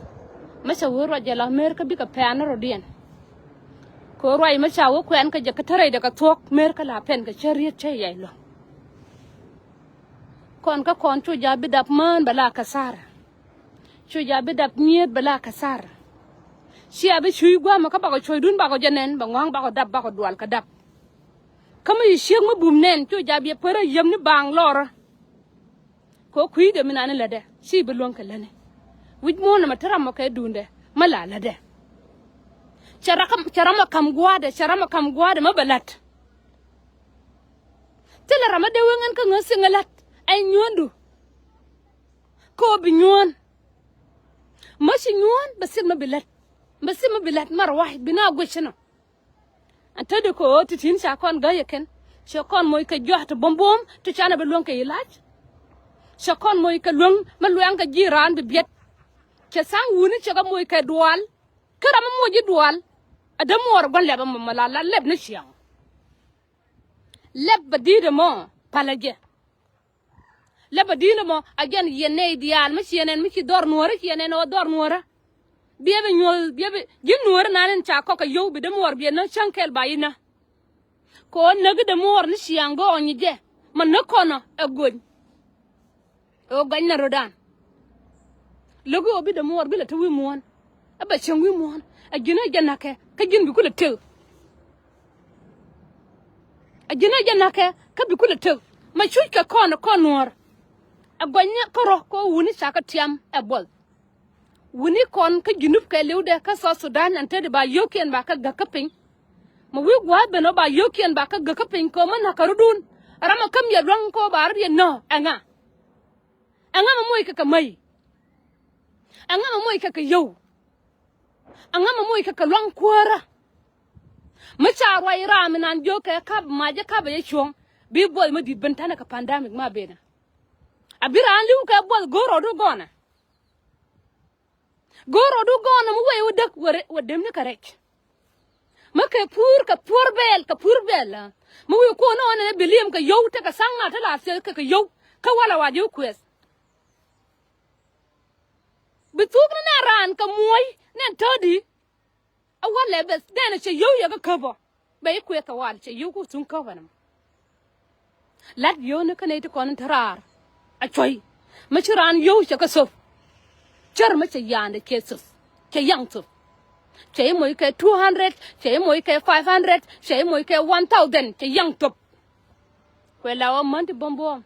Ma cɛ wee ruacɛ la America bikɛ pɛn rɔdiɛn. Kɛ ruac ma ca wee kuɛn kɛ jɛ kɛ te rɛydɛ kɛ thuɔ̱k America la pɛn kɛ cä riet cä yɛy luɔ̱ŋ. Kɔn kä kɔn cu ja bi dap mään bɛ la kathara. Cu ja bi dap nyiet bɛ la kathara. Cia bi cuc gua̱a̱mɛ kä bakɔ cuɔ̱cdun bakɔ jɛ nɛn bɛ ŋɔ̱a̱ŋ bakɔ dap bakɔ dual kɛ dap. Kä mi ci ciek mi bum nɛn cu ja bi ɛ pär a yiem ni baaŋ lɔrä. Kɛ kui̱dɛ mi nani lätdɛ ci bi luäŋ kɛ lätni. Wi̱c muɔ̱ɔ̱n ɛmɛ te ram mɔ kɛ duundɛ mi la lätdɛ. Cɛ ram cɛ ram ɛ ka̱m gua̱a̱dɛ cɛ ram ɛ ka̱m gua̱a̱dɛ mi bɛ la̱t. Thilɛ ram mi dee wee ŋän kä ŋäth thiek ŋä la̱t ɛ nyuɔ̱ɔ̱ndu. Kɛ ɣöö bi nyuɔ̱ɔ̱n. Mä ci nyuɔ̱ɔ̱n bɛ thiek mi bi la̱t. Bɛ thiek mi bi la̱t mar wa̱a̱c bi na guic inɔ. Ɛn te di kɛ ɣöö ti̱ti̱n ca kɔn gäyɛ kɛn. Cɛ kɔn moc kɛ jua̱a̱k ti buɔ̱m buɔ̱m ti canɛ bi luäŋ kɛ ilac. Cɛ kɔn moc kɛ luäŋ mi luɛŋ kɛ ji̱ raan bi biɛt. Cɛ tha̱a̱ŋ wuni cɛ kɛ moc kɛ dual. Kä ram mi moc ji̱ dual. Ɛ dämuɔɔr ɛ gua̱n lɛp ɛmɔ mɛ la la lɛp ni ciaŋ. Lɛp bɛ di̱i̱t ɛmɔ palä jɛ. Lɛp bɛ di̱i̱t ɛmɔ a jɛn yɛn nɛy diaal mi ciɛ nɛn mi ci dhɔr nuɔ̱ɔ̱rä ciɛ nɛn ɛ ɣöö dhɔr nuɔ̱ɔ̱rä. Biɛ bi nyuɔ̱th biɛ bi ji̱ nuɔ̱ɔ̱rä nan in ca kɔk kɛ yio̱w bi dämuɔɔr biɛ näk cäŋ kɛl ba yi näk. Kɛ ɣöö näk i̱ dämuɔɔr ni ciaŋ gɔɔny jɛ ma näk kɔnɔ ɛ gony. Ɛ ɣöö gɔny nɛ rötdan. Lo̱k i̱ ɣöö bi dämuɔɔr bi lɛ te wi̱i̱ muɔ̱ɔ̱n. Ɛ bɛ cäŋ wi̱i̱ muɔ̱ɔ̱n ɛ ji̱n ɛ jɛ na̱kɛ kä ji̱n bi kulɛ tëk. Ɛ ji̱n ɛ jɛ na̱kɛ kä bi kulɛ tëk. Ma cuc kɛ kɔn ɛ kɔn nuɔ̱ɔ̱r. Ɛ gɔny ni kärɔ kɛ ɣöö wuni ca kɛ tiam ɛ buɔth. Wuni kɔn kä Junub kɛɛliwdɛ kä South Sudan ɛn te di ba yio̱o̱kiɛn ba kä gäk kä piny. Ma wi̱i̱ gua̱a̱th ben ɔ ba yio̱o̱kiɛn ba kä gäk kä piny kɛ ɣöö mä na̱k kɛ rɔ̱dun. Ram ɛ käm yɛ lua̱ŋ kɛ ɣöö ba rɔ̱ yɛ nä ɛŋa. Ɛŋa mɛ moc kɛ kɛ mäc. Ɛŋa mɛ moc kɛ kɛ yio̱w. Ɛŋa mɛ moc kɛ kɛ lua̱ŋ kuäärä. Mi ca ruac ram mi nan jiök kɛ kap macä kap ɛ yɛ cuɔ̱ŋ bi buɔth mi di̱t ben ta̱nɛ kɛ pandemic ma benä. A bi raan li̱w kɛ buɔth go̱o̱r rɔɔdu gɔnɛ. Go̱o̱r rɔɔdu gɔnɛ mi wee wä däk wä dämni kɛ rɛc. Mi kɛ puur kɛ puur bɛɛl kɛ puur bɛɛl la mi wee kuɔn ɔn ɛn bi liɛm kɛ yio̱w tekɛ tha̱a̱ŋ na te la thieth kɛ kɛ yio̱w. Kä walɛ wa ji̱ kuɛth. Bi thuk ni nɛ raan kɛ muɔ̱ɔ̱c nɛ tädi. A walɛ beth dɛn a cɛ yio̱w yɛ kä käpɔ. Bɛ i̱ kuëth kɛ wal cɛ yio̱w ku thuŋ käpɔ nɛ mɔ. Lat yio̱w ni kä nɛy ti kɔn in te raar. A cuɔ̱y mi ci raan yio̱w cɛ kä thop. Cär mi cɛ ya̱a̱ndɛ cɛ thop cɛ yaŋ thop. Cɛ i̱ moc kɛ two hundred cɛ i̱ moc kɛ five hundred cɛ i̱ moc kɛ one thousand cɛ yaŋ thop. Kuɛ la ɣä män ti buɔ̱m buɔ̱ɔ̱m.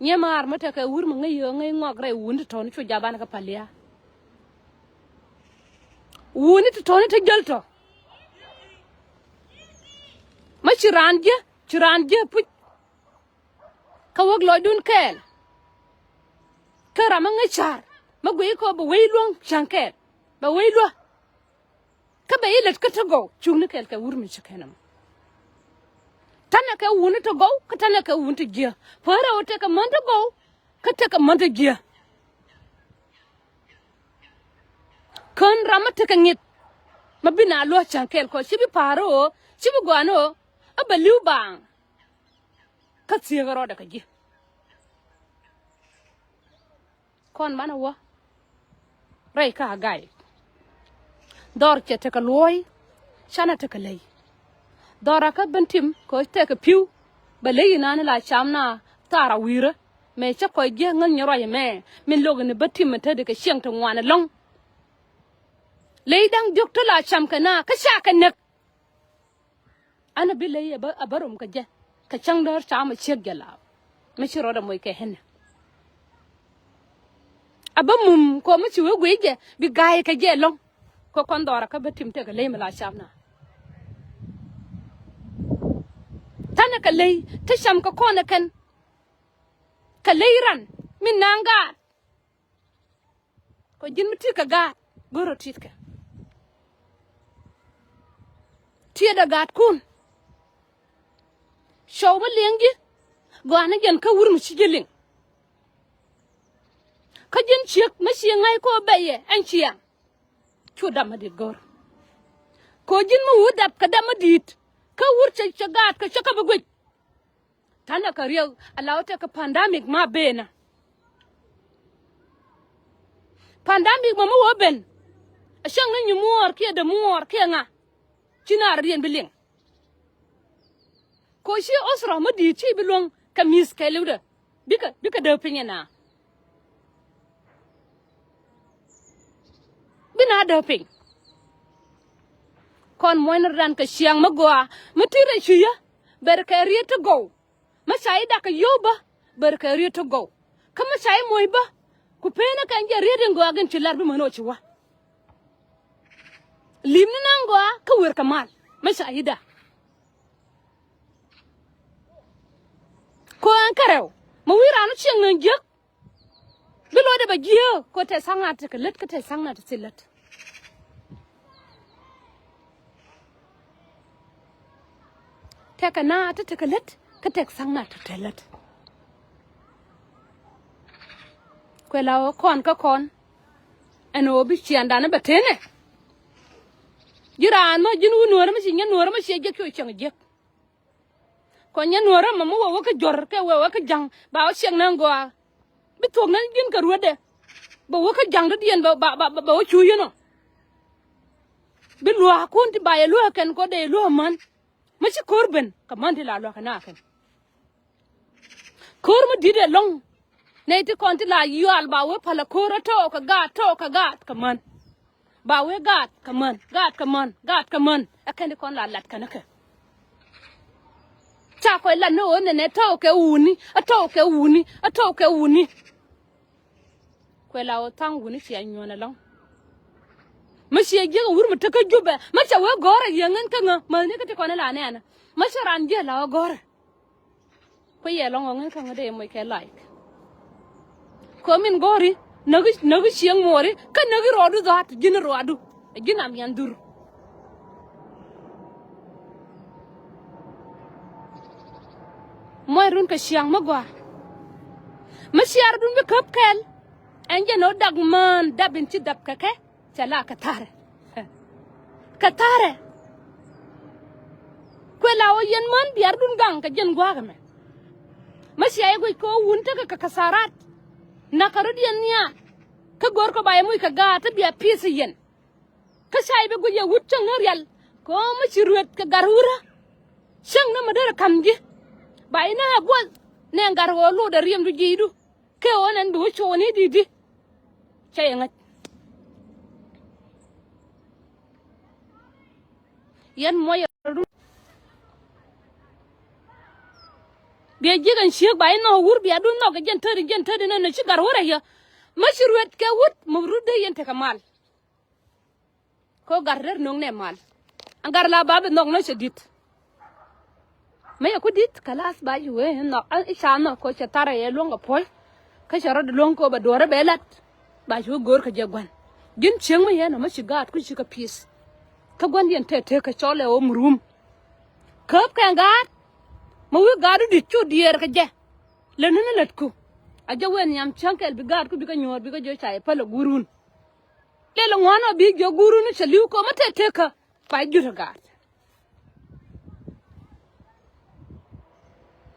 Nyiɛ maar mi tekɛ wur mi ŋäc yio̱o̱ ŋäc ŋɔak rɛy wun ti tɔ̱ ni cu jaban kä palia. Wuni ti tɔ̱ ni te jäl tɔ̱. Mi ci raan jiɛ ci raan jiɛ puc. Kä wäk lɔcdun kɛɛl. Kä ram mi ŋäc ca̱r mi guiy kɔ bɛ wec luäŋ ca̱ŋ kɛɛl bɛ wec luäk. Kä bɛ ilät kä te gɔw cukni kɛɛl kɛ wur mi ci kɛn ɛmɔ. Tanɛ kɛ wuni te gɔw kä tanɛ kɛ wuni te jiä. Pärɛ wä tekɛ män te gɔw kä tekɛ män te jiä. Kän ram mi tekɛ ŋi̱t ma bi na luäk ca̱ŋ kɛɛl kɔ ci bi pa̱a̱r ɣöö ci bi gɔaan ɣöö ɛ bɛ li̱w baaŋ. Kä thieekä rɔɔdɛ kɛ ji̱. Kɔn banɛ wä rɛy kä a gay. Dhɔr cɛ tekɛ luɔ̱ɔ̱y canɛ tekɛ ley. Dhɔra kä ben tim kɛ tɛkɛ pi̱w. Bɛ ley inan la cam na thara wi̱i̱rä. Mɛ cä kɔc jiɛ ŋäl nyɛ ruac ɛmɛ min lo̱k in bä tim in te di kɛ cieŋ ti ŋuan ɛlɔ̱ŋ. Ley da̱ŋ diɔ̱k te la cam kɛ na kä ca kɛ näk. An a bi ley a bä, a bä rom kɛ jɛ kɛ cäŋ däär ca mɛ ciek jɛ laap. Mɛ ci rɔɔdɛ moc kɛ henɛ. A bä mum kɔ mɛ ci wee guic jɛ bi ga̱a̱c kɛ jɛ ɛlɔ̱ŋ. Kɛ kɔn dhɔra kä bä tim tekɛ ley mi la cam na. Tanɛ kɛ ley te cam kɛ kɔn ɛ kɛn. Kɛ ley ran min naaŋ gaat. Kɔ ji̱n mi ti̱i̱ kɛ gaat go̱rä ti̱i̱tkɛ. Tiɛɛdɛ gaatkun. Cɔw mi liŋ ji̱ gɔaa ni jɛn kä wur mi ci ji̱ liŋ. Kä ji̱n ciek mi ci ŋa̱c kɔ bɛyɛ ɛn ciaŋ. Cu dam mi di̱t go̱r. Kɔ ji̱n mi wur dap kɛ dam mi di̱i̱t kä wur cɛ cɛ gaat kɛ cɛ kä bi guic. Tanɛ kɛ riɛk a la wä tɛk kɛ pandemic ma benä. Pandemic ma mi wä ben. A cäŋ ni nyi muɔɔr kiɛ dee muɔɔr kiɛ ŋa. Ci naar riɛn bi liŋ. Ko ci usra mi di̱i̱t ci bi luäŋ kɛ mi̱th kɛ li̱wdɛ. Bikɛ, bikɛ dee piny ɛna. Bi na dee piny. Kɔn muɔ̱ny ni ran kɛ ciaŋ mi gɔaa mi ti rɛy cui̱ yä. Ber kɛ riet ti gɔw. Mi ca i̱ dak kɛ yio̱w bä ber kɛ riet ti gɔw. Kä mi ca i̱ moc bä ku peen ɛ kɛn jɛ riet in gɔaa gin ci lar bi män ɔ ci wä. Lim ni naŋ gɔaa kä wer kɛ mal mi ca i̱ dak. Ko ɛn kärɛw mi wi̱i̱ raan wä cieŋ ni jiäk. Bi lɔcdɛ bɛ jiääk kɛ tɛth tha̱a̱ŋ na tekɛ lät kä tɛth tha̱a̱ŋ na tekɛ lät. Tɛkɛ na te tekɛ lät kä tɛth tha̱a̱ŋ na tekɛ lät. Kuɛ la ɣöö kɔn kä kɔn ɛn ɣöö bi ciɛŋdan bɛ tenɛ. Ji̱ raan mɔ ji̱n wä nuäärä mi ci nyɛ nuäärä mi ciɛ jiäk cu cieŋ jiäk. Kɔn nyɛ nuɔ̱ɔ̱rä mɛ mi wä wä kä juɔ̱r kɛ wä wä kä ja̱ŋ ba wä ciɛŋ nɛ gɔaa. Bi thuɔ̱k nɛ ji̱n kɛ ruetdɛ bɛ wä kä ja̱ŋ dɔ̱diɛn bɛ ba ba bɛ wä cu yɛn ɔ. Bi lua̱a̱kun ti ba yɛ luäk kɛn kɔ dee luäk män. Mi ci ko̱r ben kɛ män ti la lua̱k kɛ na kɛn. Ko̱r mi di̱t ɛlɔ̱ŋ. Nɛy ti kɔn ti la yual ba wee pälɛ ko̱r ɛ tɔɔk kɛ gaat tɔɔk kɛ gaat kɛ män. Ba wee gaat kɛ män gaat kɛ män gaat kɛ män. Ɛ kɛn ti kɔn la lat kɛn ɛ kɛ. Ca kɔc lat ni ɣöö nɛnɛ tɔɔk kɛ wuni ɛ tɔɔk kɛ wuni ɛ tɔɔk kɛ wuni. Kuɛ la ɣöö tha̱a̱ŋ wuni cia nyuɔ̱n ɛlɔ̱ŋ. Mi cia jiäk ɛ wur mi tekä jupɛ mi ca wee gɔ̱rɛ yieŋ ɛn kä ŋä mäthni kä ti kɔn ila nɛɛnä. Mi ca raan jiäk la ɣöö gɔ̱rɛ. Kuɛ yɛ lɔŋ ɔ ŋäc kä ŋädɛ yɛ moc kɛ laik. Kɛ min go̱o̱ri näki näki cieŋ muɔɔri kä näki rɔɔdu dha̱a̱t ji̱n rɔɔdu. Ji̱n a miɛn dhur. Muɔc run kɛ ciaŋ mi gɔaa. Mi ciaar dun bi käp kɛl. Ɛn jɛ nɔ dak mään dap in ci dap kɛ kɛ. Cɛ la kɛ tharɛ. Kɛ tharɛ. Kuɛ la wä yɛn män biar dun gaŋ kɛ jɛn gua̱a̱k ɛmɛ. Mä cia yɛ guic kɛ wä wun tekɛ kɛ kɛ tharat. Nak kɛ rot yɛn nhial. Kä go̱r kɛ ba yɛ muc kɛ gaat te bia pi̱i̱th yɛn. Kä ca yɛ bi guic yɛ wut cäŋ ni rial. Kɛ wä mä ci ruet kɛ gar wurä. Cäŋ ni mä derɛ ka̱m ji̱. Ba yɛ ni ɛ buɔth. Nɛ gat ɣöö lotdɛ riɛmdu ji̱i̱du. Kɛ ɣöö nɛn bi wä cuɔɔni di̱t di̱. Cä yɛ ŋäc. Yɛn muɔc rɔɔdun. Biɛ ji̱ kɛn ciek ba inɔ wur bia dun nhɔk kɛ jɛn täri jɛn täri nɛn ci gat wur ɛ yɛ. Mä ci ruet kɛ wut muk rut dee yɛn tekɛ mal. Ko gat rer no̱o̱ŋ nɛ mal. An gat la ba bi nhɔk nɔ cɛ di̱t. Mä yɛ ku di̱t kɛ lath ba ci wee nhɔk an i̱ ca nhɔk ko cɛ tharɛ yɛ luɔ̱ŋ kɛ puɔ̱l. Kä cɛ rɔ̱t luɔ̱ŋ ko bɛ duɔ̱ɔ̱rä bɛ lat. Ba ci wee go̱o̱r kɛ jɛ gua̱n. Ji̱n cieŋ mä yɛn ɔ mä ci gaat ku ci kɛ pi̱i̱th. Kä gua̱n yɛn tëë tëë kɛ cɔl ɛ ɣöö mur wum. Kääp kɛ gaat. Mä wi̱i̱ gaat wä di̱t cu diɛɛr kɛ jɛ. Lät ni ni lätku. A jɛ wee nhiam cäŋ kɛl bi gaat ku bikɛ nyuɔ̱ɔ̱r bikɛ jiɔ ca yɛ päl ɛ guur wun. Lɛl ŋuan ɔ bi jiök guurun cɛ li̱w kɔ mä tëë tëkä ba jut ɛ gaat.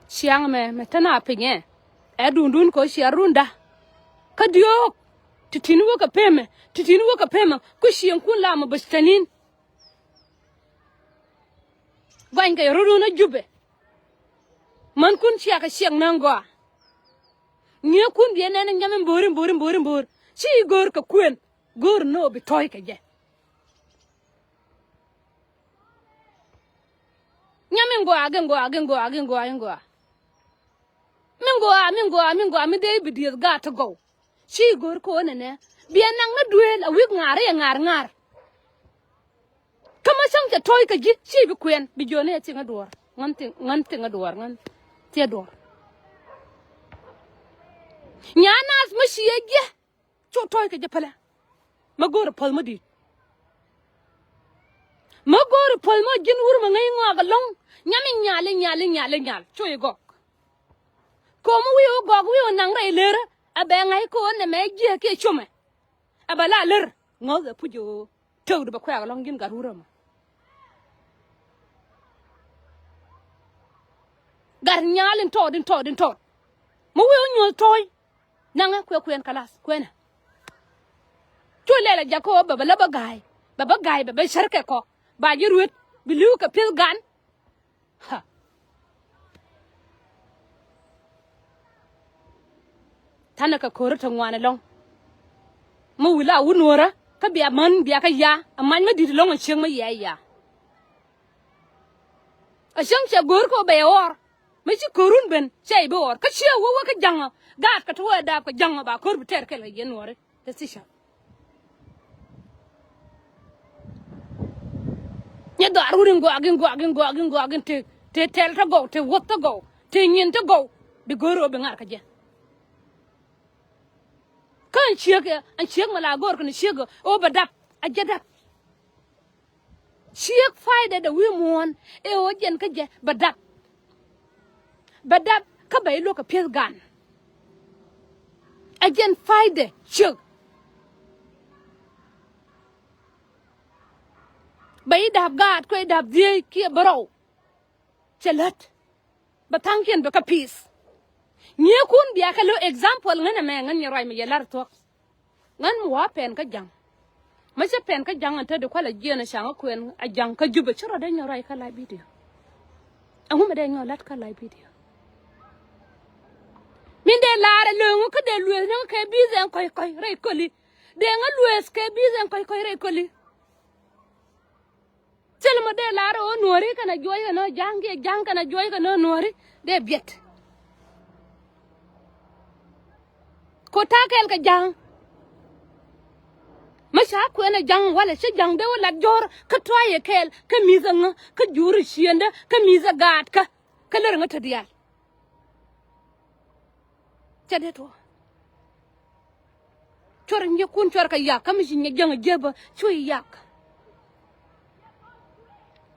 Ciaŋ mɛ mɛ tɛn a piny ɛ ɛ dundun kɔ ciɛ runda. Kä diöök ti ti̱n wä kɛ pemɛ ti ti̱n wä kɛ pemɛ ku cieŋkun la mɛ bäc tɛnin. Guanykɛ rot wun a Jubɛ. Mänkun ciakɛ ciɛk näŋ gɔaa. Ŋi̱e̱kun biɛ nɛn nyam in bo̱o̱r in bo̱o̱r in bo̱o̱r in bo̱o̱r. Ci go̱o̱r kɛ kuën. Go̱o̱r ni ɣöö bi tɔ̱ɔ̱c kɛ jɛ. Nyam in gɔaa, in gɔaa, in gɔaa, in gɔaa, in gɔaa. Min gɔaa, min gɔaa, min gɔaa, min dee bi dieth gaat ti gɔw. Ci go̱o̱r ko̱o̱n ɛnɛ. Biɛ naŋ ni duëël a wi̱i̱ ŋa̱a̱r i̱ ŋa̱a̱r ŋa̱a̱r. Kä mä cäŋ cɛ tɔ̱ɔ̱c kä ji̱ ci bi kuɛn bi jiöni ɛ thiŋ ɛ duɔ̱ɔ̱r. Ŋän thiŋ, ŋän thiŋ ɛ duɔ̱ɔ̱r, ŋän thiɛ duɔ̱ɔ̱r. Nyaa naath mä ci ɛ jiɛ. Cu tɔ̱ɔ̱c kɛ jɛ pälɛ. Mä go̱o̱r puɔ̱th mä di̱i̱t. Mä go̱o̱r puɔ̱th mä ji̱n wur mä ŋäc ŋɔak ɛlɔ̱ŋ. Nyam i̱ nyal i̱ nyal i̱ nyal i̱ nyal. Cu i̱ gɔk. Ko̱m wi̱i̱ wä gɔk wi̱i̱ wä naŋ rɛy lërä. Ɛ bɛ ŋa̱c ko̱n nɛmɛ jiɛ kiɛ comɛ. Ɛ bɛ la lär. Ŋɔ̱th ɛ puc ɣöö. Tëëkdu bɛ kuɛ̈k ɛlɔ̱ŋ ji̱n gat wurä mɔ. Gat nyal in tɔɔt in tɔɔt in tɔɔt. Mi wi̱i̱ wä nyuɔ̱th tɔ̱ɔ̱c. Naŋɛ kuɛ kuɛn kalas kuɛnɛ. Cu lɛl a jak kä ɣöö bɛ bɛ lä bä ga̱a̱y. Bɛ bä ga̱a̱y bɛ bɛ cär kɛ kɔ. Ba ji̱ ruet bi li̱w kɛ pi̱th gan. Ha. Thanɛ kɛ ko̱rä te ŋuan ɛlɔ̱ŋ. Mi wi̱i̱ la wut nuɔ̱ɔ̱rä kä bia män bia kä ya. Ɛ mac mi di̱t ɛlɔ̱ŋ ɛ ciek mi yɛ ya. A cäŋ cɛ go̱o̱r kɛ ɣöö bɛ yɛ ɣɔr. Mi ci ko̱run ben cɛ i̱ bi ɣɔr kä ciɛ wä wä kä ja̱ŋä. Gaat kɛ ti wä ɛ daap kɛ ja̱ŋä ba ko̱r bi tɛɛr kɛl kɛ yɛn nuɔ̱ɔ̱ri. Decision. Nyɛ dhɔaar wut in gɔaa gin gɔaa gin gɔaa gin gɔaa gin te te tɛl te gɔw te wuɔth te gɔw te nyin te gɔw. Bi go̱o̱r ɣöö bi ŋa̱r kä jɛ. Kä ɛn ciek ɛ ɛn ciek mɛ la go̱o̱r kɛn ciek ɛ ɣöö bɛ dap a jɛ dap. Ciek faidɛ dɛ wi̱i̱ muɔ̱ɔ̱n ɛ ɣöö jɛn kä jɛ bɛ dap. Bɛ dap kä bɛ i̱ luäk kɛ pi̱eth gan. Ɛ jɛn faidɛ ciek. Bɛ i̱ da̱p gaat kuɛ i̱ da̱p dhieec kiɛ bärɔw. Cɛ lät. Bɛ tha̱a̱ŋkiɛn bɛ kä pi̱i̱th. Nyiekun bia kɛ lo̱ example ŋän ɛmɛ ŋän nyɛ ruac mi yɛ la̱r thuɔ̱k. Ŋän mi wa pɛn kä ja̱ŋ. Mä cä pɛn kä ja̱ŋ ɛn te di kualɛ jiɛn ɛ ca̱ŋ ɛ kuɛn ɛ ja̱ŋ kä Jubɛ ci rɔ dee nyɛ ruac kä live video. Ɛŋu mi dee nyɛ la̱t kä live video. Min dee la̱r ɛ lööŋ kä dee lueeth ni kä kɛ bi̱i̱th ɛn kɔ̱c kɔ̱c rɛy köli. Dee ŋä lueeth kɛ bi̱i̱th ɛn kɔ̱c kɔ̱c rɛy köli. Thil mɔ dee lar ɣöö nuɔ̱ɔ̱ri kɛnɛ juɔc kɛnɛ ja̱a̱ŋ kiɛ ja̱a̱ŋ kɛnɛ juɔc kɛnɛ nuɔ̱ɔ̱ri dee biɛt. Ko ta̱a̱ kɛɛl kɛ ja̱a̱ŋ. Mä ca kuɛn ɛ ja̱a̱ŋ walɛ cä ja̱a̱ŋ dee wä lat jɔ̱ɔ̱r kä tɔ̱a̱c ɛ kɛɛl kä mi̱th ɛŋä kä juuri ciëndä kä mi̱th ɛ gaatkä kä lär ɛŋä te diaal. Cɛ dee tuɔɔk. Cuɔr nyiekun cuɔr kɛ yak kä mi ci nyɛ jäŋ jiepä cu i̱ yak.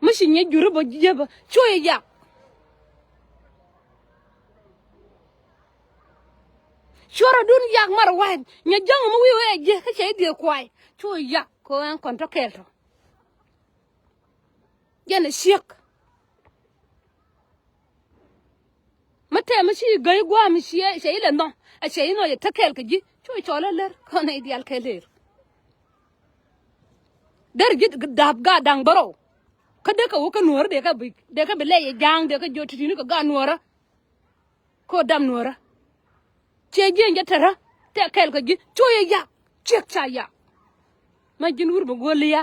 Mi ci nyɛ juri bä jiepä cu i̱ yak. Cuɔr adun yak mar wa̱a̱c nyɛ jäŋ mi wi̱i̱ wee jiɛ kä cɛ i̱ dhieth kuay cu i̱ yak kɛ ɣän kɔn tɔ kɛɛl tɔ. Jɛn ɛ ciek. Mi tɛm mi ci gäi gua̱a̱m ciɛ cɛ ilɛ nhɔk ɛ cɛ inɔ yɛ tekɛl kɛ ji̱ cu cɔl ɛ lär kɔn nɛy diaal kɛ lër. Derɛ ji̱ da̱p gaat da̱ŋ bärɔw. Kä dee kɛ wä kä nuɔ̱ɔ̱rä dee kɛ bi dee kɛ bi lɛy ɛ ja̱a̱ŋ dee kɛ jiɔ ti̱ti̱ni kɛ gaat nuɔ̱ɔ̱rä. Kɛ ɣöö dap nuɔ̱ɔ̱rä. Ciɛ jiɛn jɛ tɛrä tɛk kɛl kɛ ji̱ cu yɛ yak ciek ca yak. Ma ji̱n wur bi go̱o̱l ya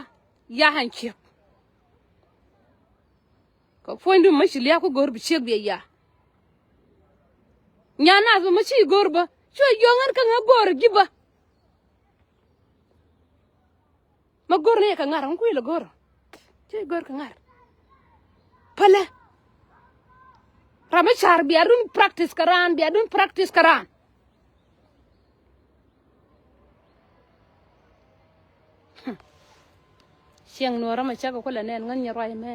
ya ɣän ciek. Kɛ puɔ̱nydu mi ci lia̱a̱ ku go̱o̱r bi ciek biɛ ya. Nyan nath mi ci go̱o̱r bä cu yɔ̱ŋ ɣän kä ŋä go̱o̱r ji̱ bä. Ma go̱r ni kɛ ŋa̱r ŋu kui̱ lɛ go̱r. Ci go̱r kɛ ŋa̱r. Pälɛ. Ram mi car bia dun practice kɛ raan bia dun practice kɛ raan. Ciɛŋ nuɔ̱ɔ̱rä mɛ cakɛ kulɛ nɛn ŋän nyɛ ruac mɛ.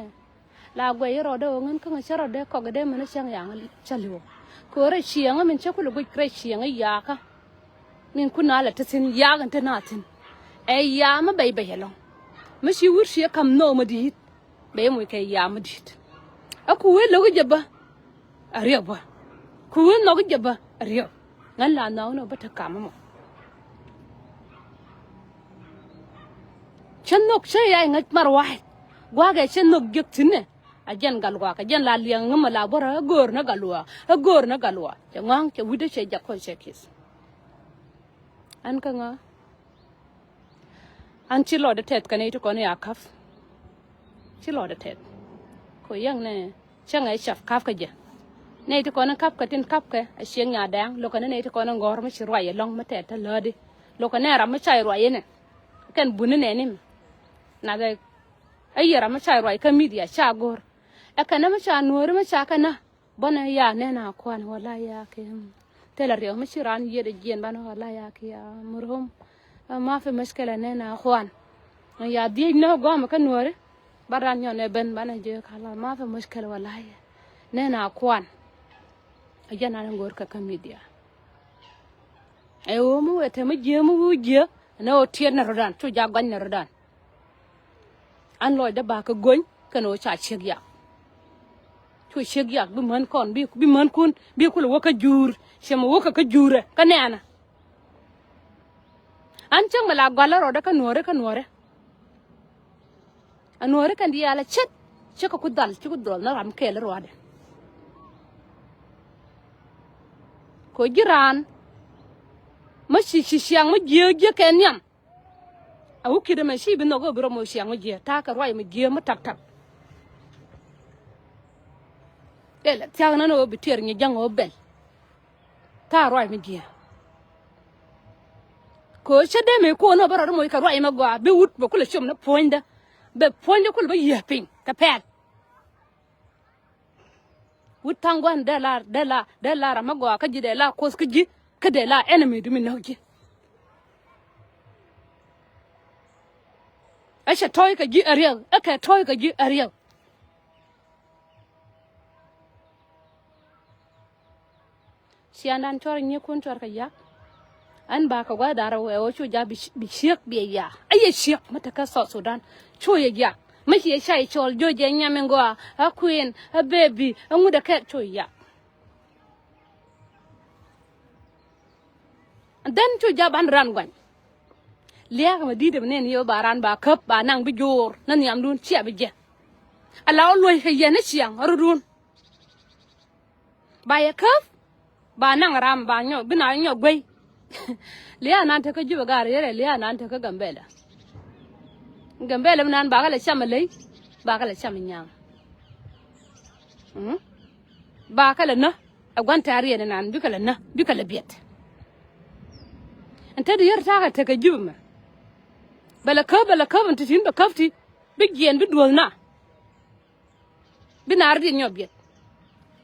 La guɛc rɔɔdɛ ɣöö ŋän kä ŋä cä rɔɔdɛ kɔk dee mɛn cäŋ yaŋ cä li̱wä. Kɛ ɣöö rɛy ciɛŋä min cä kulɛ guic rɛy ciɛŋä yakä. Min kun a lɛ te thi̱n yak in te na thi̱n. Ɛ yaa mi bɛc bɛc ɛlɔ̱ŋ. Mi ci wut ci ɛ ka̱m nhɔk mi di̱i̱t. Bɛ i̱ muc kɛ yaa mi di̱i̱t. Ɛ ku wee lo̱k i̱ jɛ bä. Ɛ riɛk bä. Ku wee nhɔk i̱ jɛ bä. Ɛ riɛk. Ŋän la nhɔk ni ɔ bä te kam ɛmɔ. Cä nhök cä yay ŋäc mar wa̱a̱c. Gua̱a̱kɛ cä nhök jiäk thi̱n ɛ. A jɛn gal luaak, a jɛn la liɛŋ ŋämɛ la bärä, ɛ göör ni gal luaak, ɛ göör ni gal luaak. Cɛ ŋɔ̱a̱ŋ, cɛ wi̱cdä, cɛ jak kɔc cɛ ki̱th. Ɛn kä ŋä? An ci lɔcdä tɛth kɛ nɛy ti kɔn i̱ a ka̱p. Ci lɔcdä tɛth. Kɛ ɣöö yɛn nɛ cäŋɛ cap ka̱pkɛ jɛ. Nɛy ti kɔn i̱ ka̱pkɛ tin ka̱pkɛ a ciëŋ Nyaadɛŋ, lo̱kɛ ni nɛy ti kɔn i̱ ŋɔ̱r mi ci ruac ɛlɔ̱ŋ mi tɛth te lätdi. Lo̱kɛ nɛ ram mi ca ruac inɛ. Kɛn buni nɛni mɛ. Nath ɛ, ɛ yɛ ram mi ca ruac kä media ca go̱r. Ɛ kɛn mi ca nuɔ̱ɔ̱ri mi ca kɛ na. Banɛ ya nɛn a kuan wala ya ki, hmm. Thilɛ riɛk mi ci raan yiëëdɛ jiɛn banɛ wala ya ki ya murhum. Ma fi mushkila nɛn a kuan. Ya dhiec nä guam kä nuɔri. Ba raan nyɔn ɛ ben banɛ jɛ kala ma fi mushkila wala ya. Nɛn a kuan. A jɛn an ŋo̱r kɛ kä media. Ɛ ɣöö mi wee te mi jiɛ mi wuu jiɛ. Nɛ ɣöö tiɛt nɛ rɔ̱dan cu ja guany nɛ rɔ̱dan. An lɔcdä ba kɛ gony kɛn ɣöö ca ciek yak. Cu ciek yak bi män kɔn bi, bi mänkun bi kulɛ wä kä juur. Ciɛ mɛ wä kä kä juurɛ kä nɛɛnä. An cäŋ mɛ la gualä rɔɔdä kä nuɔ̱ɔ̱rä kä nuɔ̱ɔ̱rä. A nuɔ̱ɔ̱rä kɛn diaal a ce̱t. Cä kɛ ku dhal ci ku dhɔl ni ram kɛɛl ruaadɛ. Kɛ ɣöö ji̱ raan mä ci ci ciaŋ mä jiääk jiääk kɛ nhiam. A wä ki̱t ɛmɛ ci bi nhɔk ɣöö bi rɔ moc ciaŋ mi jiääk ta̱a̱ kɛ ruac mi jiääk mi tap tap. Ëë lɛ thia̱k nän ɣöö bi tiɛɛr nyi ja̱ŋ ɣöö bɛl. Ta̱a̱ ruac mi jiääk. Kɛ ɣöö cä dee mëë kuɔn ɣöö bä rɔ moc kɛ ruac mi gɔaa bi wut bɛ kulɛ com ni puɔ̱nydä. Bɛ puɔ̱nydä kulɛ bä yiääk piny kɛ pɛl. Wut tha̱a̱ŋ gua̱n dee la, dee la, dee la ram mi gɔaa kä ji̱ dee la kuoth kä ji̱ kä dee la enemy du mi näk ji̱. Ɛ cɛ tɔ̱ɔ̱c kɛ ji̱ ɛ riɛk, ɛ kɛ tɔ̱ɔ̱c kɛ ji̱ ɛ riɛk. Ciaaŋdan cuɔr nyikun cuɔr kɛ yak. Ɛn ba kɛ gua̱th da̱r wɛ ɣöö cu ja̱ bi, bi ciek bi ɛ yak. Ɛ yɛ ciek mi tekä South Sudan. Cu yɛ yak. Mi ci yɛ ca yɛ cɔl jo̱o̱c jɛ nyam in gɔaa. Ɛ kuën, ɛ baby, ɛ ŋut ɛ kɛl cu yɛ yak. Then cu ja̱ ban ran gua̱ny. Lia̱a̱k mɛ di̱t ɛmɛ nɛn yɛ ba ran ba käp ba naŋ bi jo̱o̱r ni nhiamdun cia bi jɛ. Ala ɣä luɔ̱c kɛ yɛn ni ciaŋ rɔ̱dun. Ba yɛ käp ba naŋ ram ba nyɔ bi na nyɔ guey. Lia̱a̱ nan tekä Jubɛ gaar yɛrɛ lia̱a̱ nan tekä Gambɛla. Gambɛla mi nan bakɛ lɛ cam ɛ ley bakɛ lɛ cam ɛ nyaŋ. Mm? Bakɛ lɛ nä ɛ gua̱n tɛ̈riɛn inan bikɛ lɛ nä bikɛ lɛ biɛt. Ɛn te di yär ta̱a̱ kɛ tekɛ Jubɛ mɛ. Bɛ lɛ käp bɛ lɛ käp ɛn ti tin bɛ käp ti bi jiɛɛn bi duɔ̱th na. Bi naar diɛn nyɔ biɛt.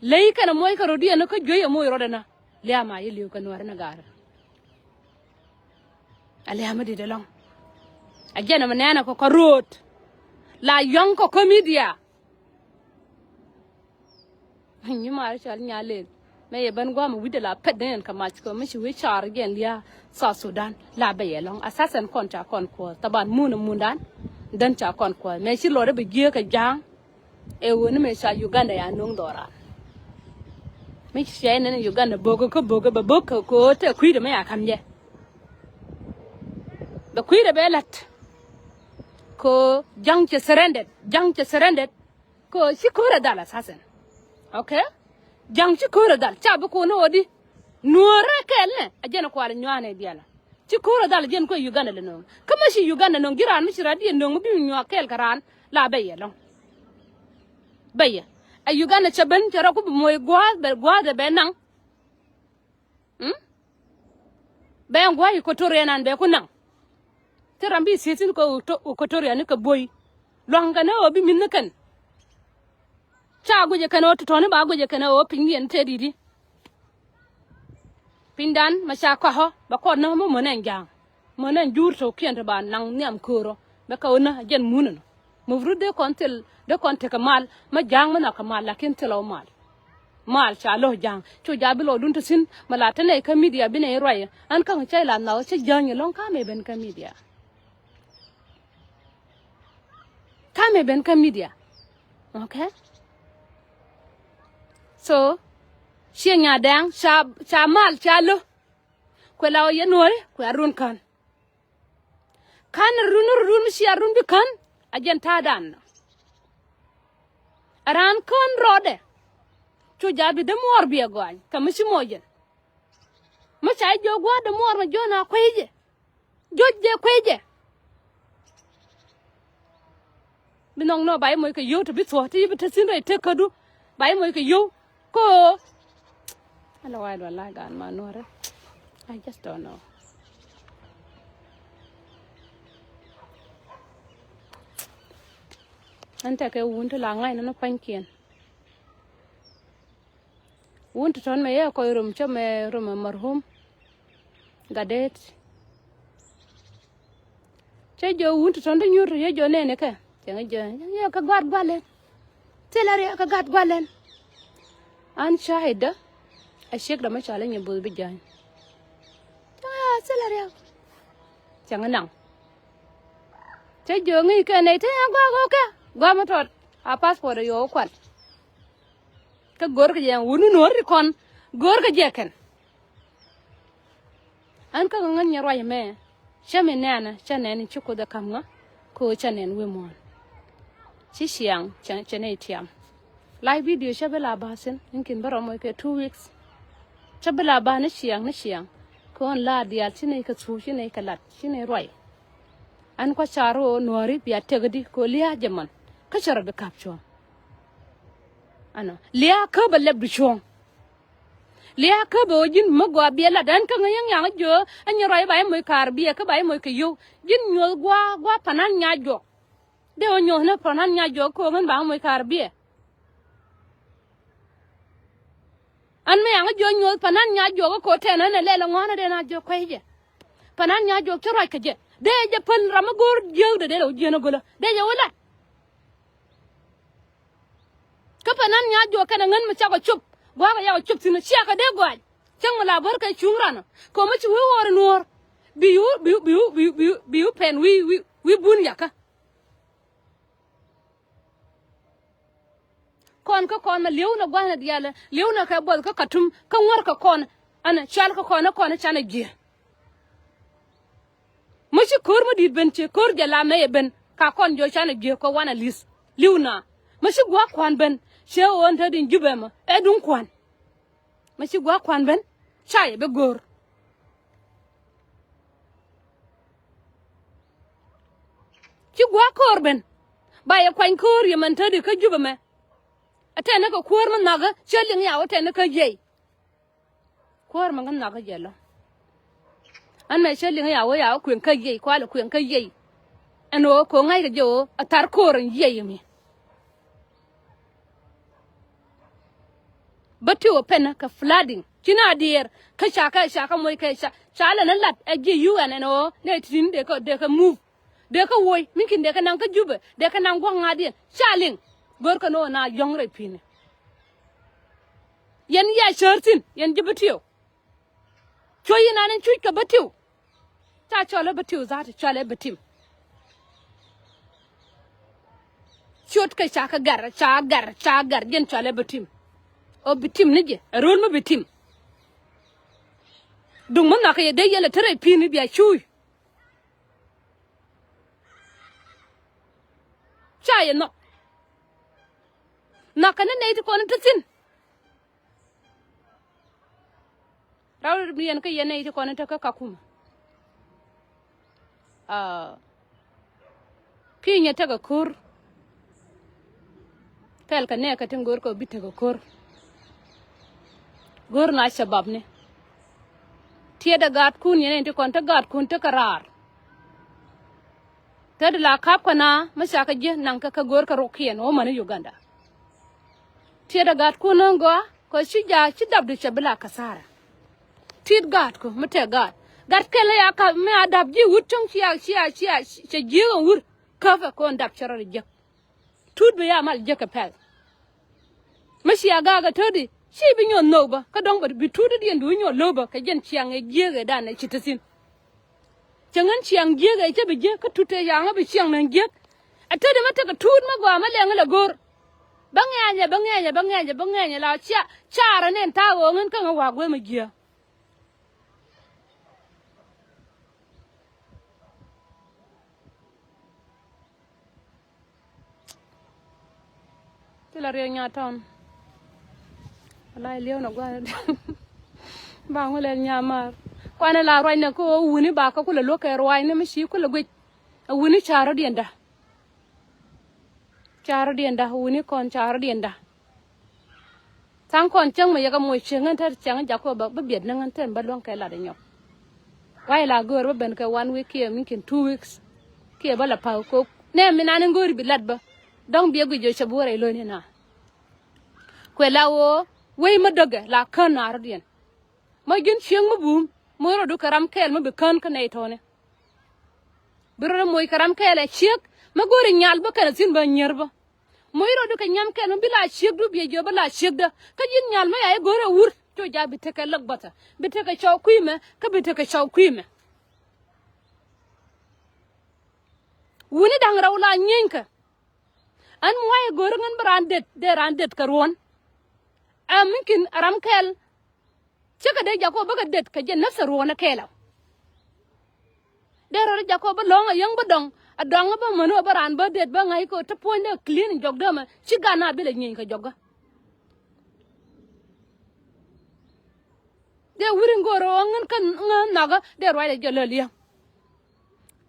Ley kɛn ɛ moc kɛ rɔ̱diɛn kä juey ɛ moc rɔ̱dɛ na. Lia̱a̱ ma yɛ li̱w kɛ nuäärä ni gaarä. A lia̱a̱ mi dit ɛlɔ̱ŋ. A jɛn ɛmɛ nɛɛnɛ kɔ kɔ ro̱o̱t. La yɔ̱ŋ kɔ kä media. Nyi maari cɔal Nyalel. Mɛ yɛ ben gua̱a̱m wi̱cdɛ la pɛt ni ɛn kɛ mac kɛ mi ci wi̱i̱ car jɛn lia̱a̱ South Sudan la bɛ yɛ lɔ̱ŋ. Assassin kɔn ca kɔn kuɔth. Taban mun ɛ mundan. Dhän ca kɔn kuɔth. Mɛ ci lɔt ɛ bi jiääk kɛ ja̱a̱ŋ. Ɛ ɣöö ni mëë ca Uganda ya no̱o̱ŋ dhɔran. Mi ci ciɛ nɛn Uganda bo̱o̱k kä bo̱o̱k bɛ bo̱o̱k kɛ kɛ ɣöö tɛ kui̱dɛ mi ya ka̱m jɛ. Bɛ kui̱dɛ bɛ la̱t. Kɛ ɣöö ja̱ŋ cɛ surrendered, ja̱ŋ cɛ surrendered. Kɛ ɣöö ci ko̱rɛ dhal assassin. Okay? Ja̱ŋ ci ko̱rɛ dhal ca bi ko̱n ni ɣöö di. Nuɔ̱ɔ̱rɛ kɛɛl nɛ a jɛn kual nyua̱a̱n ɛ diaal. Ci ko̱rä dhal jiɛn kuɛ Uganda lɛ no̱o̱ŋ. Kä mi ci Uganda no̱o̱ŋ ji̱ raan mi ci raan diɛn no̱o̱ŋ mi bi nyuak kɛɛl kɛ raan la bɛ yɛ lɔ̱ŋ. Bɛ yɛ. Ɛ Uganda cɛ ben cɛ rɔ ku bi moc gua̱a̱th bɛ gua̱a̱th ɛ bɛ naŋ. Mm? Bɛ ɛn gua̱a̱th Equatoria nan bɛ ku naŋ. Thil ram bi thieth thi̱n kɛ Equatoria ni kɛ buɔy. Lua̱ŋ kɛn ɛ ɣöö bi mi̱th ni kɛn. Ca guic ɛ kɛn ɣöö tɔ̱tɔ̱ni ba guic ɛ kɛn ɣöö piny diɛn tëë di̱t i̱. Pinydan ma ca kɔa̱k ɣä bɛ kɔn näk mi mänɛ ɛn ja̱a̱ŋ. Mänɛ ɛn juur tɔ̱kiɛn te ba naŋ nhiam köör ɣä bɛ kɛ ɣöö näk ɛ jɛn mun ɛnɔ. Mufrut dee kɔn thil dee kɔn tekɛ mal ma ja̱a̱ŋ mi nhɔakɛ mal lakin thil ɣä mal. Mal ca lo̱k ja̱a̱ŋ cu ja̱a̱ bi lɔɔdun te thi̱n ma la te nɛy kä midia bi nɛy ruac ɣä ɛn käŋ cäy la nhɔk ɣä cä ja̱a̱ŋ ɛlɔ̱ŋ ka̱mɛ ben kä midia. Ka̱mɛ ben kä midia. Okay. So ciɛ Nyaadɛŋ ca ca mal ca lo̱k. Kuɛ la ɣä yɛn nuɔ̱ɔ̱ri kuɛ a run ka̱n. Ka̱n a run run mi cia run bi ka̱n a jɛn ta̱a̱dan. Ɛ raan kän rɔɔdɛ. Cu jaat bi dämuɔɔr biɛ gɔany kɛ mi ci moc jɛn. Mi ca jiök gua̱a̱r dämuɔɔr mɛ jiön a kuecɛ. Jiöc jɛ kuecɛ. Bi nhɔk nɔ ba i̱ moc kɛ yio̱w ti bi thuɔ̱k ti bi te thi̱n rɛy tek kädu. Ba i̱ moc kɛ yio̱w. Ko. Ala wai dual la gan ma nuɔrɛ. I just don't know. An tekɛ wun ti la ŋa̱c nɔnɔ pa̱nykiɛn. Wun ti tɔn mɛ yɛ kɔc rom cä mɛ rom ɛ marhum. Gadet. Cä jɔ wun ti tɔn ti nyuur ti yɛ jɔ nɛɛni kɛ. Cɛ ŋä jɛ yɛ kɛ gua̱t gua̱lɛn. Thilɛ riɛk kɛ gua̱t gua̱lɛn. An cahidä. A ciek dama cɔal inyɛ both bi ja̱ny. Cɛ ŋä thilɛ riɛk. Cɛ ŋä naŋ. Cä jɔ ŋi̱i̱c kɛ nɛy te yɛ gua̱a̱k ɣöö kɛ gua̱a̱k mi tɔt a passport ɛ yɔɔk kuan. Kä go̱o̱rkɛ jɛ wuni nuɔ̱ɔ̱ri kɔn go̱o̱rkɛ jɛ kɛn. Ɛn kä ŋän nyɛ ruac ɛmɛ cä mi nɛɛnä cä nɛɛn ci Kuoth ɛ ka̱m ŋä. Kɛ ɣöö cä nɛɛn wi̱i̱ muɔ̱ɔ̱n. Ci ciaŋ cɛ nɛy tiam. Live video cä bi la ba̱a̱ thi̱n in kin bä rɔm wec kɛ two weeks. Cä bi la ba̱a̱ ni ciaŋ ni ciaŋ. Kɛ ɣöö la diaal ci nɛy kɛ thuuk ci nɛy kɛ lat ci nɛy ruac. Ɛn kua car ɣöö nuɔ̱ɔ̱ri bia tëkädi kɛ ɣöö lia̱a̱ jɛ män kä cɛ rɔ bi ka̱p cuɔ̱ɔ̱ŋ. Ɛnɔ lia̱a̱ kä bɛ lɛp di cuɔ̱ɔ̱ŋ. Lia̱a̱ kä bɛ ɣöö ji̱n mi gɔaa biɛ lat ɛn kä ŋäc yäŋ yaŋ jiö ɛn nyɛ ruac ba yɛ moc ka̱a̱r biɛ kä ba yɛ moc kɛ yio̱w. Ji̱n nyuɔ̱th gua̱a̱ gua̱a̱ panan nya juɔk. Dee ɣöö nyuɔ̱th ni panan nya juɔk kɛ ɣöö ŋän ba yɛ moc ka̱a̱r biɛ. An mi yaŋ jiök nyuɔth panan nya juɔk kä ko̱ tɛn ɣän ɛ lɛl ɛ ŋuan ɛ dee na jiök kuec jɛ. Panan nya juɔk ci ruac kɛ jɛ dee jɛ päl ram mi go̱o̱r jiääk dee dee lɛ wä jieen ɛ gölä dee jɛ wä lat. Kä panan nya juɔk kɛn ɛ ŋän mi cakɔ cop gua̱a̱k ɛ yakɔ cop thi̱n ɛ ciakɛ dee gɔaac. Cäŋ mi la bär kɛ cuŋ ran ɛ ko̱ mi ci wi̱i̱ ɣɔɔr ɛ nuɔ̱ɔ̱r. Bi yu bi yu bi yu bi yu bi yu pɛn wi̱i̱ wi̱i̱ wi̱i̱ bun yakä. Kɔn kä kɔn mɛ li̱ewnɛ gua̱thni diaal li̱ewnɛ kɛ buɔth kä Katum kä ŋuärkɛ kɔn. Ɛn cual kä kɔn ɛ kɔn ɛ canɛ jiɛ. Mä ci ko̱r mä di̱i̱t ben ci ko̱r jɛ la mɛ yɛ ben ka kɔn jɔ̱ canɛ jiɛ kɔ wanɛ li̱th li̱w na. Mä ci gua̱a̱k kua̱n ben cɛ ɣöö ɛn te di̱n ji̱ bɛ mɛ ɛ duŋ kua̱n. Mä ci gua̱a̱k kua̱n ben ca yɛ bi go̱o̱r. Ci gua̱a̱k ko̱o̱r ben ba yɛ kuany ko̱o̱r yɛ mɛn tätdi kä Jubɛ mɛ. Ɛ tɛn ni kɛ kuäär mi nhɔakä cä liŋ yaw ɛ tɛn ni kä jiɛy. Kuäär mi kä nhɔakä jɛ lɔ. Ɛn mɛ cä liŋ yaw ɛ yaw ɛ kueŋ kä jiɛy kualɛ kueŋ kä jiɛy. Ɛn ɣöö ko̱ ŋa̱ckɛ jɛ ɣöö ɛ thar ko̱o̱r ɛn jiɛy ɛmi. Bä ti wä pɛn kä flooding ci na diɛɛr kä ca kä ca kä moc kɛ ca ca lɛ ni lat ɛ jiɛ U N ɛn ɣöö nɛ ti tin dee kä dee kä move. Dee kä woc mi kin dee kä naŋ kä Jubɛ dee kä naŋ gua̱k ŋa̱diɛn ca liŋ. Go̱r kä ni ɣöö na yɔ̱ŋ rɛy pi̱ni. Yɛn ya cäär thi̱n yɛn ji̱ bä ti wä. Cuɔ̱c inan in cuc kɛ bä tiw. Ca cɔl ɛ bä tiw dhat cɔl ɛ bä tim. Ciöt kɛ ca kɛ gɛr ca gɛr ca gɛr jɛn cɔl ɛ bä tim. Ɔ bi tim ni jɛ ɛ ro̱l mi bi tim. Duŋ mi nhɔk kɛ yɛ dee yɛl ɛ te rɛy pi̱i̱ni bia cuuc. Ca yɛ nhɔk. Nhɔk kɛ ni nɛy ti kɔn in te thi̱n. Raw mi yɛn kä yɛn nɛy ti kɔn in te kä Kakuma. Aa, pi̱i̱nyɛ tekɛ ko̱r. Kɛl kɛ nɛɛkɛ tin go̱o̱r kɛ bi tekɛ ko̱r. Go̱o̱r na cabapni. Tiɛtdɛ gaatkun yɛn nɛy ti kɔn te gaatkun tekɛ raar. Te di la kap kɛ na mi ca kɛ jiɛ naŋ kɛ kɛ go̱o̱r kɛ rukkiɛn wä mani Uganda. Tiɛtdɛ gaatkun ni gɔaa kɛ ci jaak ci dapdu cɛ bi la kasara. Tit gaatku mi tɛk gaat gat kɛl ya kap mi a dap ji̱ wut cɔŋ cia cia cia cɛ jiek ɛn wur. Käpɛ kɔn dap cɛ rɔ di jiäk. Tut bi ya mal jiäk kɛ pɛl. Mi cia gaak ɛ to̱di ci bi nyuɔth nhök bä kä dɔ̱ŋ bä bi tut diɛn bi wä nyuɔth lo̱k bä kɛ jɛn ciaŋ ɛ jiek ɛ dan ɛ ci te thi̱n. Cɛ ŋän ciaŋ jiek ɛ cä bi jiek kä tut tëë yaŋä bi ciaŋ nän jiek. Ɛ tetdɛ mä tekɛ tuut mä gɔaa mä lɛŋä lɛ go̱r. Bä ŋɛɛnyɛ bä ŋɛɛnyɛ bä ŋɛɛnyɛ bä ŋɛɛnyɛ la cia caarä nɛn ta̱a̱ ɣöö ŋän kä ŋä wa̱a̱ gue̱mä jiääk. Thilɛ riɛk nya tɔn. Wala iliɛw na gua̱a̱r. Ba ŋu lɛl nya maar. Kuanɛ la ruacnɛ kä ɣöö wuni ba kä kulɛ luäk kɛ ruacnɛ mi ci kulɛ guic. A wuni ca rɔ̱diɛn da. Ca rɔ̱diɛn da, wuni kɔn ca rɔ̱diɛn da. Tha̱a̱ŋ kɔn cäŋ mɛ yɛ kɛ moc cieŋ ɣän te cɛŋ jak kɔ bä, bä biɛt ni ɣän te bä luäŋ kɛ lat inyɔk. Ruac la göör bä ben kɛ one week kiɛ mi cin two weeks. Kiɛ bä la pa̱k kok nɛ mi nan in göör bi lat bä. Dɔ̱ŋ biɛ guic jɛ cɛ bi wä rɛy lo̱cni na. Kuɛ la ɣöö wec mä dägɛ la kän na rɔ̱diɛn. Mä ji̱n cieŋ mä bum, moc rɔɔdu kɛ ram kɛɛl mä bi kän kä nɛy tɔ̱ɔ̱ni. Bi rɔɔdu moc kɛ ram kɛɛl ɛ ciek, mä go̱o̱ri nyal bä kɛn a thi̱n bä nyier bä. Moc rɔɔdu kɛ nyam kɛɛl mä bi la ciekdu biɛ jiö bä la ciekdä. Kä ji̱n nyal mä ya i̱ go̱o̱ri a wur, cu ja bi tekɛ läk bäthä. Bi tekɛ cɔw kui̱mɛ, kä bi tekɛ cɔw kui̱mɛ. Wuni da̱ŋ rɛw la nyienykä. Ɛn mi wa̱i̱ go̱o̱ri ŋän bä raan det, dee raan det kɛ ruɔ̱n. Ɛ mi kin ram kɛɛl. Cä kɛ dee jakɔ bä kɛ det kɛ jɛ nafsɛ ruɔ̱n ɛ kɛɛl ɛ. Dee rɔ jakɔ bä lɔ̱ŋ ɛ yäŋ bä dɔŋ. Ɛ dɔŋ bä män ɛ bä raan bä det bä ŋa̱c kɛ te puɔ̱ny dee clean jɔk dee mɛ ci gan a bilɛ nyieeny kɛ jɔk gä. Dee wuri ŋo̱r ɣöö ŋän kä ŋä nhɔkä dee ruacdɛ jɔl läl yäŋ.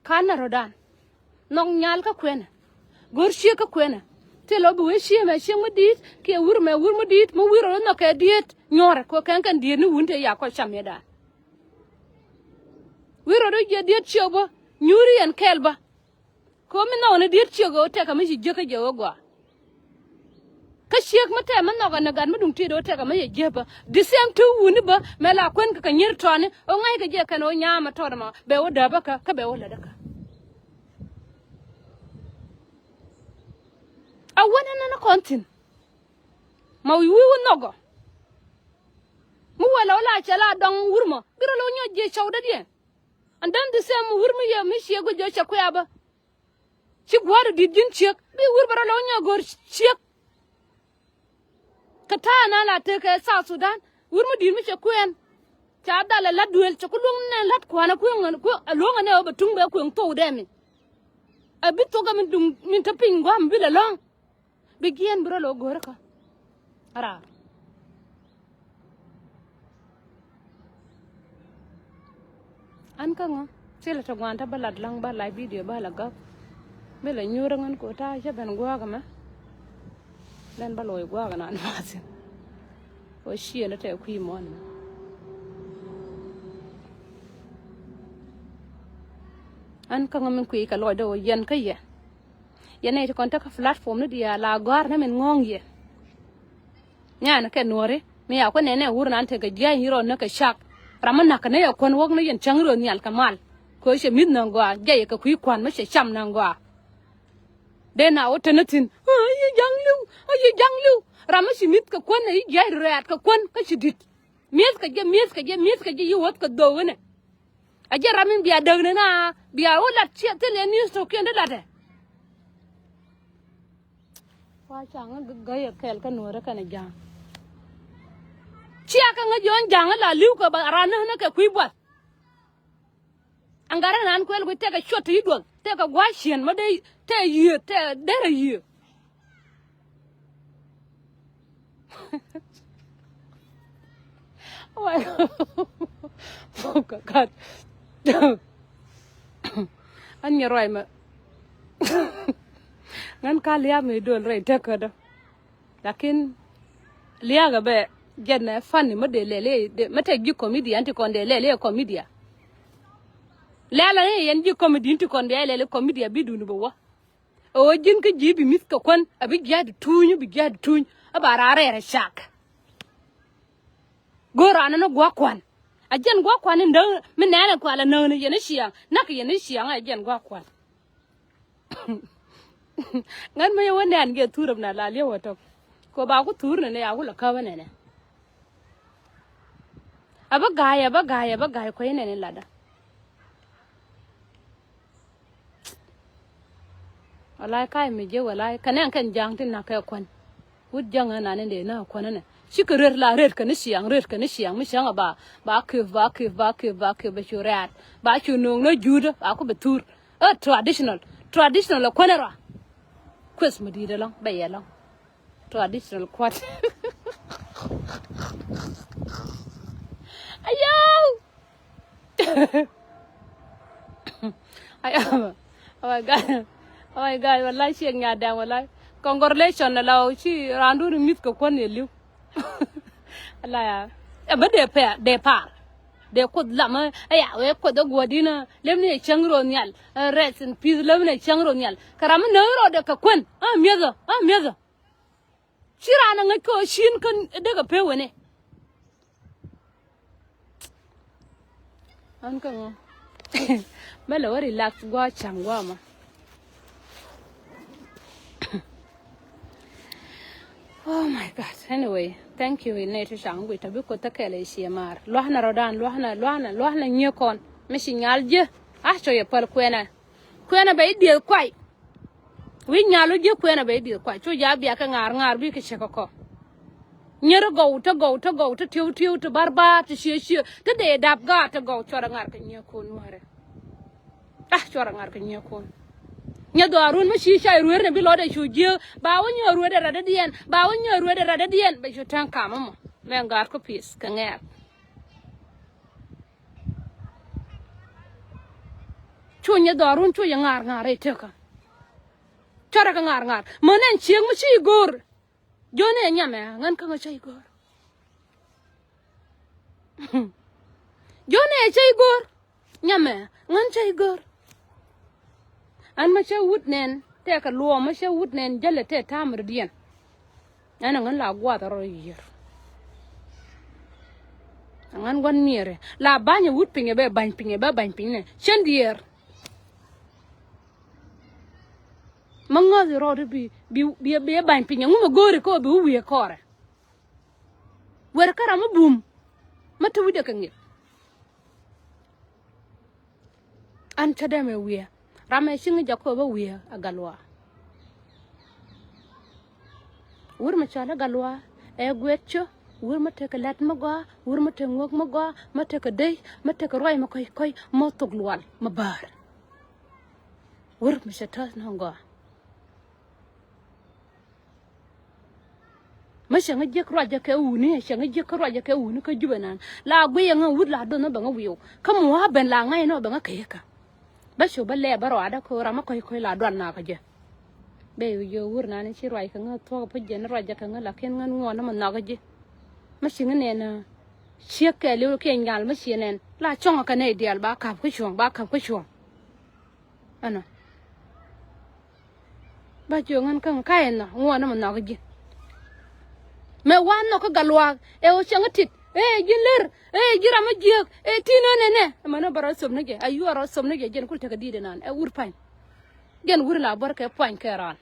Ka̱n na rɔ̱dan. Nhɔk nyal kä kuenɛ. Go̱r ciek kä kuenɛ. Thilɛ ɣöö bi wee ciek mɛ ciek mi di̱i̱t kiɛ wur mɛ wur mi di̱i̱t mi wi̱r rɔ nhɔk kɛ diet nyuɔ̱rɛ kɛ kɛn kɛn diet ni wun te ya kɔc cam yɛ dan. Wi̱r rɔ jiɛ diet ciek bä nyuuri yɛn kɛɛl bä. Kɛ ɣöö mi nhɔk ni diet ciek ɣöö tɛkɛ mi ci jiäkä jɛ ɣöö gɔaa. Kä ciek mi tɛm mi nhɔk ɛn gat mi duŋ tiet ɣöö tɛkɛ mi yɛ jiäk bä. The same thing wuni bä mɛ la kuɛn kɛ kɛ nyier tɔni ɣöö ŋa̱ckɛ jɛ kɛn ɣöö nyaam ɛ tɔt ɛmɔ bɛ wä dääpä kä kä bɛ wä lätdä kä. A wän ɛn ɛn kɔn thi̱n. Ma wi̱i̱ wi̱i̱ wä nhɔkɔ. Mi wä lɛ wä la cɛ la dɔŋ wur mɔ bi rɔ lɛ wä nyɔk jiɛ cɔw dädiɛn. And then the same wur mi yɛ mi ciɛ guic jɛ cɛ kuɛ abä. Ci gua̱a̱r di̱t ji̱n ciek bi wur bɛ rɔ lɛ wä nyɔk go̱r ciek. Kɛ ta̱a̱ na la tekɛ South Sudan wur mi di̱t mi cɛ kuɛn. Ca dhalɛ la̱t duëël cɛ ku luäŋ nɛ la̱t kua̱n ɛ kueŋ ɛ luäŋ ɛ nɛ ɣöö bɛ tuŋ bɛ kueŋ thok dɛ mi. Ɛ bi thok ɛ min duŋ min te piny gua̱a̱m bi lɛ lɔ̱ŋ. Bi jiɛn bi rɔ lo̱ go̱rä kä. Raar. An kä ŋä thilɛ ti gua̱a̱n te bä lat la̱ŋ bä lac bidio bä la gak. Mi lɛ nyuur ŋän ko ta̱a̱ cä ben gua̱a̱k ɛmɛ. Lɛn bä lo̱c gua̱a̱k ɛnan mathin. Ko ciënä tɛ kui̱ muɔ̱ɔ̱n ɛmɛ. An kä ŋä min kui̱ kɛ lɔcdä ɣöö yɛn kä yɛ. Yɛn nɛy ti kɔn tekɛ platform ni diaal la gɔ̱a̱r ni min ŋɔ̱ɔ̱ŋ yɛ. Nyan kɛ nuɔ̱ri mi ya kuɛ nɛnɛ wur nan tekɛ jia̱a̱c ni rɔ ni kɛ cak. Ram mi na̱k kɛ ni yɛ kuän wäk ni yɛn cäŋ rɔ nhial kɛ mal. Kɛ cɛ mi̱th nɔ̱ŋ gɔaa jɛy kɛ kui̱ kua̱n mi cɛ cam nɔ̱ŋ gɔaa. Dee na wä teni thi̱n a yi ja̱ŋ li̱w a yi ja̱ŋ li̱w. Ram mi ci mi̱th kɛ kuän a yi jia̱a̱c rɛɛt kɛ kuän kä ci di̱t. Mi̱eth kɛ jɛ mi̱eth kɛ jɛ mi̱eth kɛ jɛ yi wäth kɛ dhok inɛ. A jɛ ram in bia däk ni na bia wä lat ciɛ thil yɛ ni̱th to̱kiɛn di latɛ. Wa caŋ gäyɛ kɛl kä nuɔ̱ɔ̱rä kɛnɛ ja̱a̱ŋ. Ciɛ kɛ ŋä jiɔ̱ɔ̱n ja̱a̱ŋ la li̱w kɛ ba ran ni kɛ kui̱ buath. Aŋgarä nan kuɛl kui̱ tɛkɛ cuɔt ti yi duɔth tɛkɛ gua̱a̱c ciɛn ma dee tɛ yiëë tɛ derɛ yiëë. Gat. An nyɛ ruac mɛ. Ŋän ka lia̱a̱ mi dol rɛy tekädä. Lakin lia̱a̱ kɛ bɛ jɛn ɛ funny mä dee lɛl i̱ mä tɛk ji̱ comedian ti kɔn dee lɛl i̱ comedian. Lɛl ani yɛn ji̱ comedian ti kɔn bia lɛl i̱ comedian bi duni bɛ wä. Ɛ ɣöö ji̱n kä ji̱ bi mi̱th kɛ kuän a bi jia̱a̱di tuuny bi jia̱a̱di tuuny a ba raar rɛɛr ɛ cak. Go̱o̱r raan ni gua̱a̱k kuan a jiɛn gua̱a̱k kuan in däk mi nɛɛnɛ kual a näk ni yɛn i̱ ciaŋ nak yɛn i̱ ciaŋ a jiɛn gua̱a̱k kuan. Ŋän mi yɛ wä nɛn giɛ thur ɛm na la liɛw ɛ tɔk. Kɛ ba ku thur nɛnɛ a wul a käp ɛ nɛnɛ. A bä ga̱a̱c a bä ga̱a̱c a bä ga̱a̱c kuec nɛnɛ latdä. Walay ka̱y mi ji̱ walay kɛ nɛn kɛn ja̱a̱ŋ ti nak kɛ kuän. Wut ja̱ŋ ɛn an in dee nak kuän ɛnɛ cikɛ rɛt la rɛt kɛ ni ciaŋ rɛt kɛ ni ciaŋ mi cäŋ a ba ba kep ba kep ba kep ba kep ba cu rɛ̈ɛ̈t ba cu no̱o̱ŋ ni juudä ba ku bɛ thur. Ɛ traditional traditional ɛ kuän ɛ rɔ. Kueth mi di̱i̱t ɛlɔ̱ŋ bɛ yɛ ɛlɔ̱ŋ. Traditional kuat. Ayau. Ayau. Oh my God. Oh my God. Wallahi ciek nya dɛŋ wallahi. Congratulations ala ci randu ni mith kɛ kuan ni liu. Ala ya. Ɛ bä dee pɛr dee par. Dee kuoth lam ɛ ya wee kuoth ɛ guɔdinä lem ni ɛ cäŋ ro nhial. Rest in peace lem ni ɛ cäŋ ro nhial. Kɛ ram mi nööŋ ro dee kɛ kuän ɛ miethä ɛ miethä. Ci raan a ŋäc kɛ ɣöö cin kä dek a pee wene. Ɣän kä ŋö mɛ lɛ wä relax guɔ caŋ guɔ mɔ. Oh my God. Anyway, thank you. Inɛ ti caŋ guic tɔ bi koth tä kɛl icie maar lua̱hnɛ rɔ̱dan lua̱hnɛ lua̱hnɛ lua̱hnɛ nyiee kɔn mi ci nyal ji̱. A cɔ yɛ päl kuɛnɛ. Kuɛnɛ bɛ i̱ dieth kuay. Wi̱c nyal wä ji̱ kuɛnɛ bɛ i̱ dieth kuay cu ja̱ bia kɛ ŋa̱a̱r ŋa̱a̱r bi kɛ cɛ kɛ kɔ. Nyɛr gɔw te gɔw te gɔw te tiw tiw te bar bar te cie cie te dee dap gaat te gɔw cuɔrɛ ŋa̱a̱r kɛ nyiee kun nuäärɛ. Ah cuɔrɛ ŋa̱a̱r kɛ nyiee kun. Nyɛ dhɔaarun mi ci cay rueer ni bi lɔt ɛ cu jiee ba wä nyɛ rueer dɛ rat dädiɛn ba wä nyɛ rueer dɛ rat dädiɛn bɛ cu tɛŋ kam mɔ mɛ ŋa̱a̱r kä pi̱th kɛ ŋɛɛr. Cu nyɛ dhɔrun cu yɛ ŋa̱r ŋa̱r rɛy tekä. Cɔrɛ kɛ ŋa̱r ŋa̱r män ɛn cieŋ mi ci go̱o̱r. Jɔ̱ɔ̱n ɛ nyamɛ ŋän kä ŋä cä i̱ go̱o̱r. Jɔ̱ɔ̱n ɛ cä i̱ go̱o̱r. Nyamɛ ŋän cä i̱ go̱o̱r. Ɛn ma cä wut nɛn tɛkɛ luɔɔm ma cä wut nɛn jälɛ tɛ ta̱a̱m rɔ̱diɛn. Ɛn aŋän la guath rɔ yiër. Aŋän gua̱n miɛrɛ la ba̱ny a wut pinyɛ bɛ ba̱ny pinyɛ bɛ ba̱ny pinyɛ cän diɛɛr. Ma ŋäth rɔɔd bi bi bi bi ba̱ny pinyɛ ŋu ma go̱o̱ri kɔ bi wi̱i̱ kɔrɛ. Wer kä ram mi bum ma te wi̱cdɛ kɛ ŋi̱p. An cä dee mɛ wi̱i̱ ram ɛ ciŋ jakob ɛ wi̱i̱ ɛ galua. Wur mi cɔal ɛ galua ɛ guɛt cä wur mi tekɛ lɛt mi gɔaa wur mi tekɛ ŋuäk mi gɔaa mi tekɛ dec mi tekɛ ruac mi kɔc kɔc mi thok lual mi bäär. Wur mi cɛ täth ni gɔaa. Mi cɛ ŋä jiäk ruacä kɛ wuni cɛ ŋä jiäk kä ruacä kɛ wuni kä jupɛ nan la guiyɛ ŋä wut la do̱n ɔ bɛ ŋä wi̱i̱w kä mi wa ben la ŋa̱c ni ɔ bɛ ŋä kɛ yäkä. Bä cu bä lɛ bä ruacdä ko̱ ram mi kɔc kɔc la duan nakä jɛ. Bɛ wi̱i̱ jiö wur nan ci ruac kɛ ŋä thuɔ̱k pä jɛ ni ruacä kɛ ŋä lakin ŋän ŋuɔn ni mi nhɔkä ji̱. Mi ci ŋä nɛn ciek kɛ li̱w kiɛ nyal mi ci nɛn la cɔŋ kɛ nɛy diaal ba ka̱p kä cuɔ̱ŋ ba ka̱p kä cuɔ̱ŋ. Ɛnɔ. Ba jiök ŋän kä ŋä ka̱ ɛn nhɔ ŋuɔ̱ɔ̱n ɛmɛ nhɔk ji̱. Mɛ wa̱a̱ nhɔk kä gat luaak ɛ ɣöö cäŋ tit ɛ ji̱ lär ɛ ji̱ ram ɛ jiääk ɛ ti̱n ɣän ɛnɛ. Ɛmɛn ɛ bä rɔ thop ni jɛ a yuɔr rɔ thop ni jɛ jɛn kul tekɛ di̱i̱t ɛnan ɛ wur pa̱ny. Jɛn wur la bär kɛ puany kɛ raan.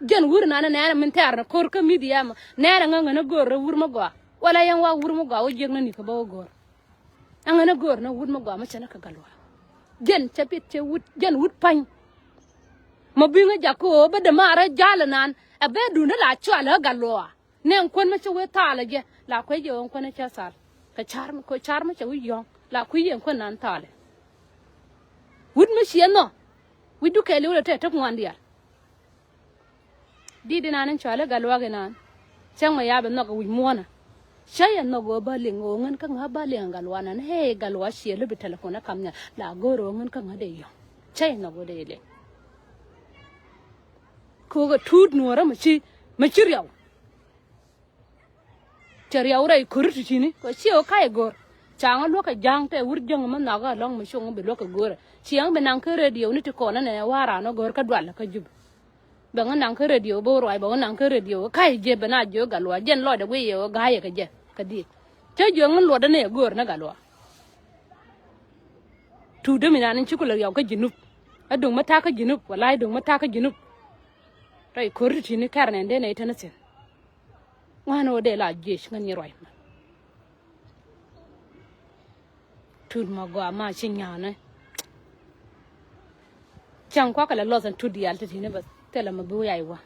Jɛn wur nan ɛ nɛɛnɛ min tɛ̈r ni ko̱r kä mi̱th yɛmɛ nɛɛnɛ ŋä ŋän ɛ go̱o̱r rɛ wur mi gɔaa. Wala yɛn wa wur mi gɔaa wä jiäk ni ni̱ kɛ bä wä go̱o̱r. Ɛŋɛ ni göör ni wut mi gɔaa mi cɛ ni kɛ gat luaak. Jɛn cɛ pit cɛ wut jɛn wut pa̱ny. Mɔ bi̱ŋä jak kä ɣöö bä dämaarä ja̱l inan ɛ bɛ duundä la cual ɣä gat luaak. Nɛ ɛn kuän mi cä wee thaal ɛ jɛ la kuec jɛ ɣöö ɛn kuän cä thal. Kɛ car mi kɛ car mi cɛ wi̱c yɔ̱ŋ la kui̱ yɛ ɛn kuän nan thaal ɛ. Wut mi ciɛ nhɔ wi̱cdu kɛɛliw lɛ tɛ tek ŋuan diaal. Di̱t inan in cɔal i̱ gat luaak inan. Cäŋ mɛ ya bɛ nhɔk wi̱c muɔ̱ɔ̱nä. Cä yɛ nhɔk ɣöö bä liŋ ɣöö ŋän kä ŋä bä liŋ gat luaak nan. Hee gat luaak ciɛ lo̱pi telefon ɛ kam nhial la go̱o̱r ɣöö ŋän kä ŋä dee yɔ̱ŋ. Cä yɛ nhɔk ɣöö dee liŋ. Kɛ ɣöö kɛ tuut nuɔ̱ɔ̱rä mɛ ci mɛ ci riaw. Cɛ riaw rɛy ko̱ri ti̱ti̱ni kɛ ciɛ ɣä ka̱c ɛ go̱r. Ca ŋä luäk kɛ ja̱a̱ŋ tɛ wur jäŋ mi nhɔakä ɛlɔ̱ŋ mi cuŋ bi luäk kɛ go̱rɛ. Ciɛ ŋä bi naŋ kä redioni ti kɔn ɛnɛ wa̱a̱ raan ɔ go̱r kä dual kä jup. Bɛ ŋä naŋ kä redio bi wä ruac bɛ ŋä naŋ kä redio ka̱c jiɛ bɛ na jiök gat luaak jɛn lɔcdɛ guic yɛ ɣä ga̱a̱c yɛ kɛ jɛ kä di̱i̱t. Cä jiök ŋä luɔtdä ni ɛ go̱r ni gat luaak. Tuut dämi nan in ci kulɛ riaw kä jinup. Ɛ duŋ mi ta̱a̱ kä jinup wala ɛ duŋ mi ta̱a̱ kä jinup. Rɛy ko̱r ti̱ti̱ni kɛr nɛn dee nɛy tɛn thi̱n. Ŋuan ɣöö dee la jiec ŋän nyi ruac mɛ. Tut mɔ gɔaa ma ci nya̱a̱nä. Cäŋ kuakä lɛ lɔth ɛn tut diaal ti ti̱ni bä thilɛ mɛ bi wi̱i̱ a i̱ wä.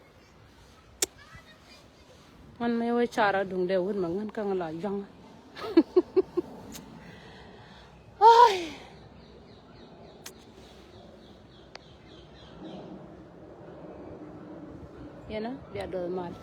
Ŋän mi wee carä duŋdɛ wut mɛ ŋän kä ŋä la jua̱ŋä. Ai. Yɛnä bia duɔth mal.